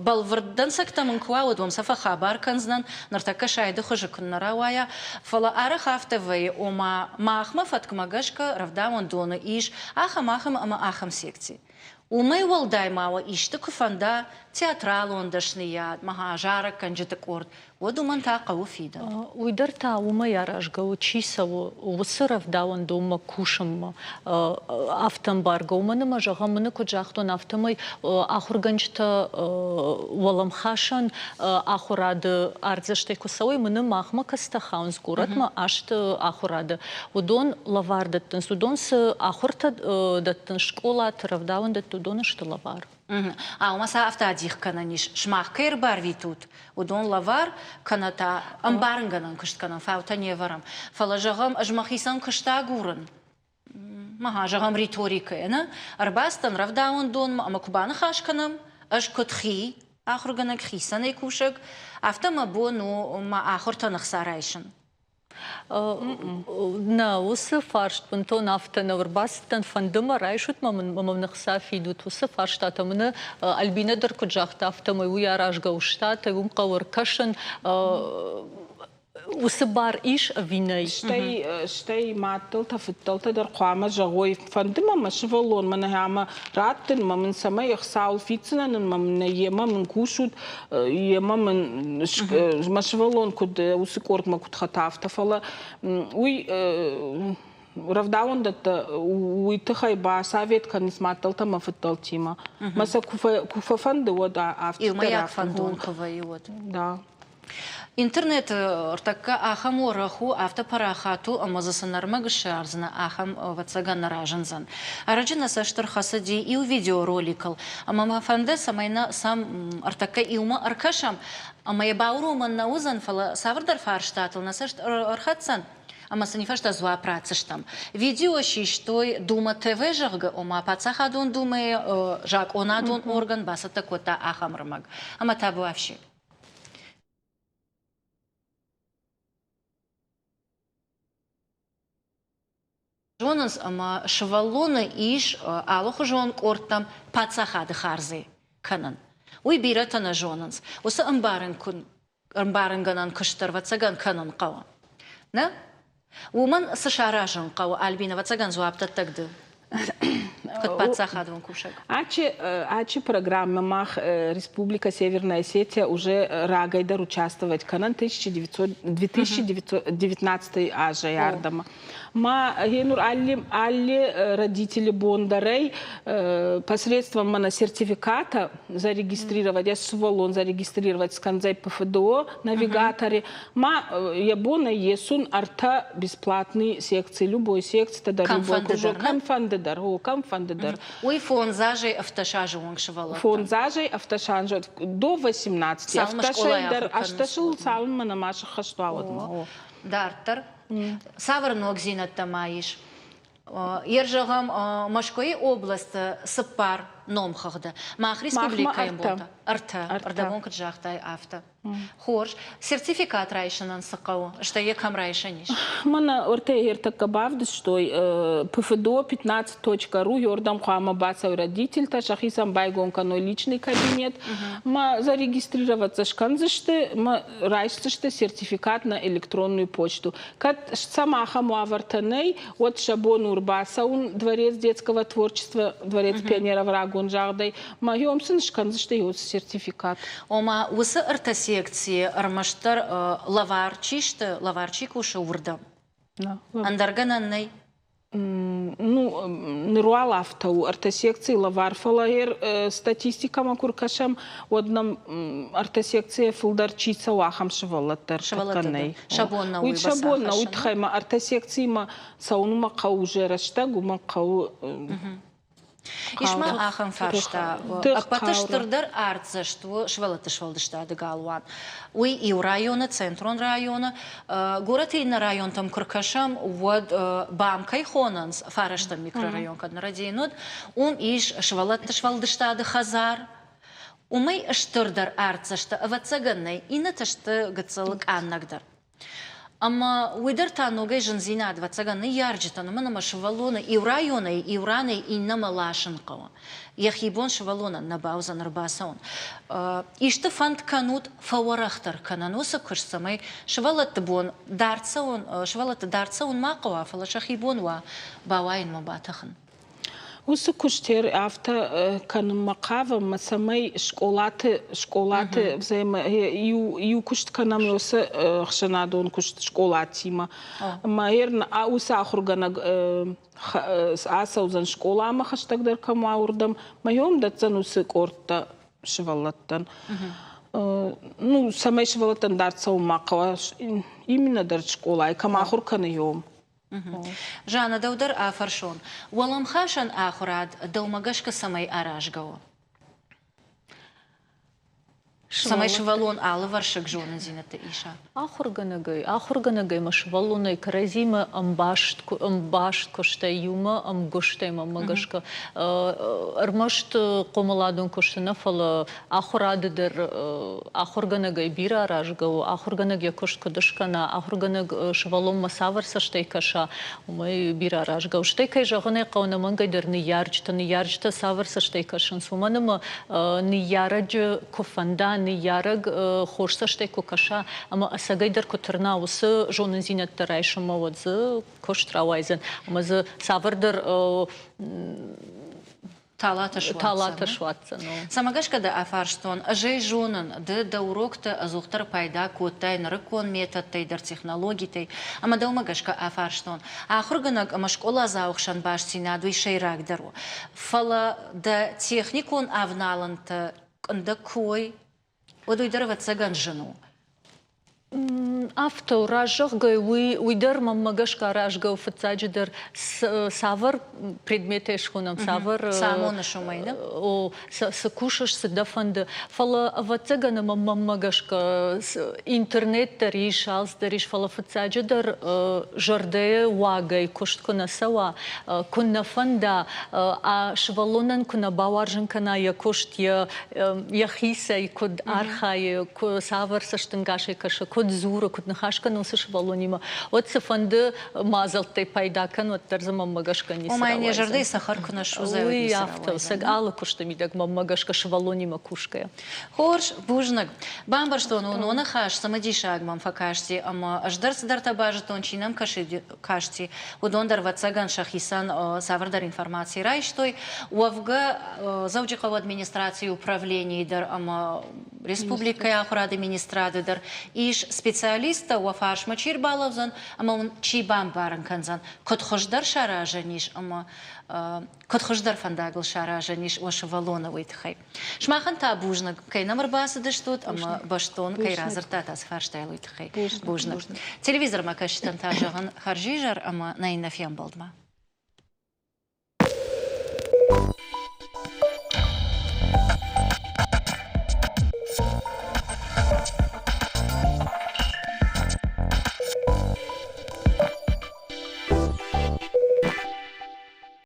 бӕлвырд дӕнцӕгтӕ мын куы уа, уӕд уӕм сӕ фӕхабар кӕндзынӕн, ныртӕккӕ сайды хуызы куыннӕ рауайа. Фӕлӕ арӕх афтӕ вӕййы, ома махмӕ фӕткмӕ гӕсгӕ рӕвдауӕндоны ис ахӕм, ахӕм ӕмӕ ахӕм секци. Уымӕй уӕлдай ма уӕ исты куы фӕнда, театралон дӕсныйад, мӕ зарӕггӕнджыты къорд, уӕд уымӕн та хъӕуы фидын. Уый дӕр та уымӕй аразгӕ у, чи цӕуы, уыцы рӕвдауӕндонмӕ кусынмӕ. Афтӕ ӕмбаргӕ, уымӕн ӕмӕ, зӕгъӕм, мын куыд загътон, афтӕмӕй ахуыргӕнджытӕ уӕлӕмхасӕн ахуырады ардзӕстӕй куы цӕуой, мыны махмӕ кӕцытӕ хауынц горӕтмӕ азты ахуырады, уыдон лӕвар дӕттынц, уыдон цы ахуыртӕ дӕттынц скъолаты, рӕвдауӕндӕтты, уыдон сты лӕвар. Ау, сӕ афтӕ адих кӕнӕн ис, сымах кӕй ӕрбарвитут, уыдон лӕвар, кӕнӕ та ӕмбарынгӕнӕн куыст кӕнӕм, фаутӕ не вӕрӕм. Фӕлӕ, зӕгъӕм, ӕз мӕхицӕн куыст агурын, мӕ, зӕгъӕм, риторикӕйӕ, нӕ? Ӕрбацыдтӕн рӕвдауӕндонмӕ ӕмӕ куы баныхас кӕнӕм, ӕз куыд хи ахуыргӕнӕг, хицӕнӕй кусӕг, афтӕ мӕ бон у мӕ ахуыртӕн ӕхца райсын. Нӕ, уыцы фарст бынтон афтӕ нӕ ӕрбацыдтӕн, фӕнды мӕ, райсут мӕ мын ӕмӕ мын ӕхца фидут. Уыцы фарстатӕ мын Альбинӕ дӕр куыд загъта, афтӕмӕй уый аразгӕ у штатӕй, уым хъӕуы ӕркӕсын. Уыцы бар ис ӕви нӕй? Стӕй, стӕй маддӕлтӕ, фыддӕлтӕ дӕр хъуамӕ зӕгъой, фӕнды мӕ мӕ сывӕллон мӕнӕ ӕмӕ раттын мӕ мын цӕмӕй ӕхцауыл фиддзынӕн ӕмӕ мын йемӕ мын кусут, йемӕ мын мӕ сывӕллон куыд уыцы къордмӕ куыд хӕта, афтӕ, фӕлӕ уый рӕвдауӕндӕттӕ уый тыххӕй басовет кӕнынц маддӕлтӕ ӕмӕ фыддӕлтимӕ. Мӕ сӕ куы фӕфӕнды, уӕд афтӕ Иумӕйаг фӕндон куы вӕййы, уӕд. Да. Интернет ӕртӕккӕ ахӕм уӕрӕх у, афтӕ парахат у, ӕмӕ дзы цы нӕрмӕг ссардзынӕ, ахӕм, ӕвӕццӕгӕн, нӕ разындзӕн. Ӕрӕджы нӕ цӕст ӕрхӕцыди иу видеороликыл, ӕмӕ мӕ фӕнды, цӕмӕй нӕ сӕм ӕртӕккӕ иумӕ ӕркӕсӕм, ӕмӕ йӕ бауромӕн нӕ уыдзӕн, фӕлӕ цавӕрдӕр фарстатыл нӕ цӕст ӕрхӕцдзӕн, ӕмӕ сын фӕстӕ дзуапп ратдзыстӕм. Видео систой Дума ТВ, зӕгъгӕ, ома Паддзахадон Думӕйы закъонадон орган бацӕттӕ кодта ахӕм ӕрмӕг. Ӕмӕ табуафси. Зонынц, ӕмӕ сывӕллоны ис алыхуызон къордтӕм паддзахады хардзӕй кӕнын. Уый бирӕтӕ нӕ зонынц. Уыцы ӕмбарынгӕнӕн куыст дӕр, ӕвӕццӕгӕн, кӕнын хъӕуы. Нӕ? Уымӕн цы саразын хъӕуы, Альбина, ӕвӕццӕгӕн, дзуапдӕттӕг ды? Куыд паддзахадон кусӕг? Ачи программӕ мах Республика Северная Осетия уже рагӕй дӕр участвовать кӕнӕн 2019 азӕй ардӕмӕ. Ма генур алли алли родители бон дӕрӕй посредством мана сертификата зарегистрировать, я сувӕллон зарегистрировать скӕндзӕй ПФДО навигаторе, ма йӕ бон ӕй есун ӕртӕ бесплатный секци, любой секцитӕ дӕр, любой кружок, кӕмфӕнды дӕр, о, кӕмфӕнды дӕр. Уый фондзазӕй ӕфтӕсазы онг сывӕллӕттӕн? Фондзазӕй ӕфтӕсазы до 18. Ӕфтӕсӕй дӕр, ӕстӕсыл цалынмӕ нӕма сыххӕст уа, уӕдмӕ. Дарддӕр цавӕр ногдзинӕдтӕ ма ис? Ер зӕгъӕм, Мӕскуыйы областы цыппар номхыгъды. Мах республикӕйы бонтӕ ӕртӕ, ӕрдӕбон куыд загътай, афтӕ. Хорз. Сертификат райсынӕн цы хъӕуы, стӕй йӕ кӕм райсӕн ис? Мӕнӕ ӕртӕ ӕртӕккӕ бавдыстой ПФДО 15.ру, ёрдӕм хъуамӕ бацӕуой родительтӕ, сӕхицӕн байгом кӕной личный кабинет, ма зарегистрироваться скӕндзысты, ма райсдзысты сертификат на электронную почту. Кӕд сӕм ахӕм уавӕртӕ нӕй, уӕд сӕ бон у ӕрбацӕуын Дворец детского творчества, Дворец пионеров рагон загъдӕй, ма йом сын скӕндзысты уыцы сертификат. Ома уыцы ӕртӕ секцийы ӕрмӕстдӕр лӕвар чи сты, лӕвар чи кусы, уырдӕм? Ӕндӕр гӕнӕн нӕй? Ну, ныр уал афтӕ у, ӕртӕ секцийы лӕвар, фӕлӕ статистикӕмӕ куы ркӕсӕм, уӕд нӕм ӕртӕ секцийӕ фылдӕр чи цӕуы, ахӕм сывӕллӕттӕ ӕртӕккӕ нӕй. Сӕ бон нӕу уый сӕ бон нӕу, уый тыххӕй ма ӕртӕ секциимӕ цӕуынмӕ хъӕуы уже рӕстӕг, уымӕ хъӕуы Ис ма ахӕм фарста. Ӕппӕты стырдӕр артдзӕст у сывӕллӕтты сфӕлдыстады галуан. Уый иу районы, центрон районы. Горӕты иннӕ районтӕм куы ркӕсӕм, уӕд БАМ кӕй хонынц, фарӕстӕм микрорайон кӕд нӕ рӕдийын уыд, уым ис сывӕллӕтты сфӕлдыстады хӕдзар. Уымӕй стырдӕр артдзӕстӕ, ӕвӕццӕгӕн, нӕй, иннӕтӕ сты гыццыл къаннӕгдӕр. Ӕмӕ уый дӕр та ногӕй зындзинад, ӕвӕццӕгӕн, ныййарджытӕн, уымӕн ӕмӕ сывӕллоны иу районӕй иу ранӕй иннӕмӕ ласын хъӕуы. Йӕхи бон сывӕллонӕн нӕ бауыдзӕн ӕрбацӕуын. Исты фӕнд кӕнут фӕуӕрӕхдӕр кӕнын уыцы куыст, цӕмӕй сывӕллӕтты бон дард цӕуын, сывӕллӕтты дард цӕуын ма хъӕуа, фӕлӕ сӕхи бон уа бауайынмӕ батӕхын? Уыцы куыстӕй афтӕ кӕнынмӕ хъавӕм, цӕмӕй скъолаты скъолаты иу иу куыст кӕнӕм уыцы ӕхсӕнадон куыст скъолатимӕ. Ӕмӕ уыцы ахуыргӕнӕг ацӕудзӕн скъоламӕ хӕстӕгдӕр кӕм уа, уырдӕм, мӕ йом дӕтдзӕн уыцы къордтӕ сывӕллӕттӕн. Ну, цӕмӕй сывӕллӕттӕн дард цӕуын ма хъӕуа, именно дӕр скъолайы, кӕм ахуыр кӕны йом. Жанна, дӕу дӕр афӕрсон, уӕлӕмхасӕн ахуырад дӕумӕ гӕсгӕ цӕмӕй аразгӕ у? Цӕмӕй сывӕллон алывӕрсыг зонындзинӕдтӕ иса? Ахуыргӕнӕгӕй, ахуыргӕнӕгӕй ма сывӕллонӕй кӕрӕдзимӕ ӕмбаст, ӕмбаст куыстӕй, иумӕ ӕмгуыстӕй, мӕнмӕ гӕсгӕ, ӕрмӕст хъомыладон куысты нӕ, фӕлӕ ахуырады дӕр ахуыргӕнӕгӕй бирӕ аразгӕ у. Ахуыргӕнӕг йӕ куыст куыд скӕна, ахуыргӕнӕг сывӕллонмӕ цавӕр цӕстӕй кӕса, уымӕй бирӕ аразгӕ у. Стӕй, кӕй зӕгъын ӕй хъӕуы, ӕнӕмӕнгӕй дӕр ныййарджытӕ, ныййарджытӕ цавӕр цӕстӕй кӕсынц, уымӕн ӕмӕ ныййарӕджы куы фӕнда, ныййарӕг хорз цӕстӕй куы кӕса ӕмӕ ӕцӕгӕй дӕр куы тырна уыцы зонындзинӕдтӕ райсынмӕ, уӕд дзы куыст рауайдзӕн ӕмӕ дзы цавӕрдӕр Талатӕ Талатӕ суадздзӕн. Цӕмӕ гӕсгӕ дӕ афарстон, ӕз ӕй зонын, ды дӕ урокты ӕдзухдӕр пайда кодтай нырыккон методтӕй дӕр, технологитӕй, ӕмӕ дӕумӕ гӕсгӕ афарстон, ахуыргӕнӕг ӕмӕ скъоладзауы хсӕн бастдзинад уый сӕйрагдӕр у. Фӕлӕ дӕ техникон авналӕнтӕ къуындӕг куы уой, уӕд уый дӕр, ӕвӕццӕгӕн, зын у. Афтӕ у, раззӕгъгӕ, уый, уый дӕр мӕнмӕ гӕсгӕ аразгӕ у фыццаджыдӕр цавӕр предметӕй схонӕм, цавӕр... Цы амоныс уымӕй, нӕ? О, цы кусыс, цы дӕ фӕнды. Фӕлӕ, ӕвӕццӕгӕн, ӕмӕ мӕнмӕ гӕсгӕ интернет дӕр ис, алц дӕр ис, фӕлӕ фыццаджыдӕр зӕрдӕйы уагӕй куыст куы нӕ цӕуа, куы нӕ фӕнда, а сывӕллонӕн куы нӕ бауарзын кӕна йӕ куыст, йӕ йӕхицӕй куыд архайы, цавӕр цӕстӕнгасӕй кӕсы, куыд дзуры, куыд куыд ныхас кӕны уыцы сывӕллонимӕ, уӕд цыфӕнды мадзӕлттӕй пайда кӕн, уӕддӕр дзы мӕнмӕ гӕсгӕ ницы Ома йын йӕ зӕрдӕйы цӕхӕр куы нӕ ссудза, уӕд Уый ницы афтӕ, рауайдзӕн. алы куысты мидӕг мӕнмӕ гӕсгӕ сывӕллонимӕ кусгӕйӕ. Хорз, бузныг. Бамбӕрстон уын уӕ ныхас, цымыдисаг мӕм фӕкасти ӕмӕ ӕз дӕр цыдӕртӕ базыдтон, чи нӕм касти, уыдон дӕр, ӕвӕццӕгӕн, сӕхицӕн цавӕрдӕр информаци райстой. Уӕвгӕ, Дзӕуджыхъӕуы администрацийы управленийы дӕр ӕмӕ республикӕйы ахуырады министрады дӕр ис специалисттӕ, уӕ фарсмӕ чи рбалӕудзӕн ӕмӕ уын чи бамбарын кӕндзӕн, куыд хуыздӕр саразӕн ис ӕмӕ куыд хуыздӕр фӕндагыл саразӕн ис уӕ сывӕллоны, уый тыххӕй. Сымахӕн та бузныг, кӕй нӕм ӕрбацыдыстут ӕмӕ бӕстон кӕй радзырдтат ацы фарстайыл, уый тыххӕй. Бузныг. Телевизормӕ кӕсджытӕн та зӕгъын хӕрзизӕр ӕмӕ нӕ иннӕ фембӕлдмӕ.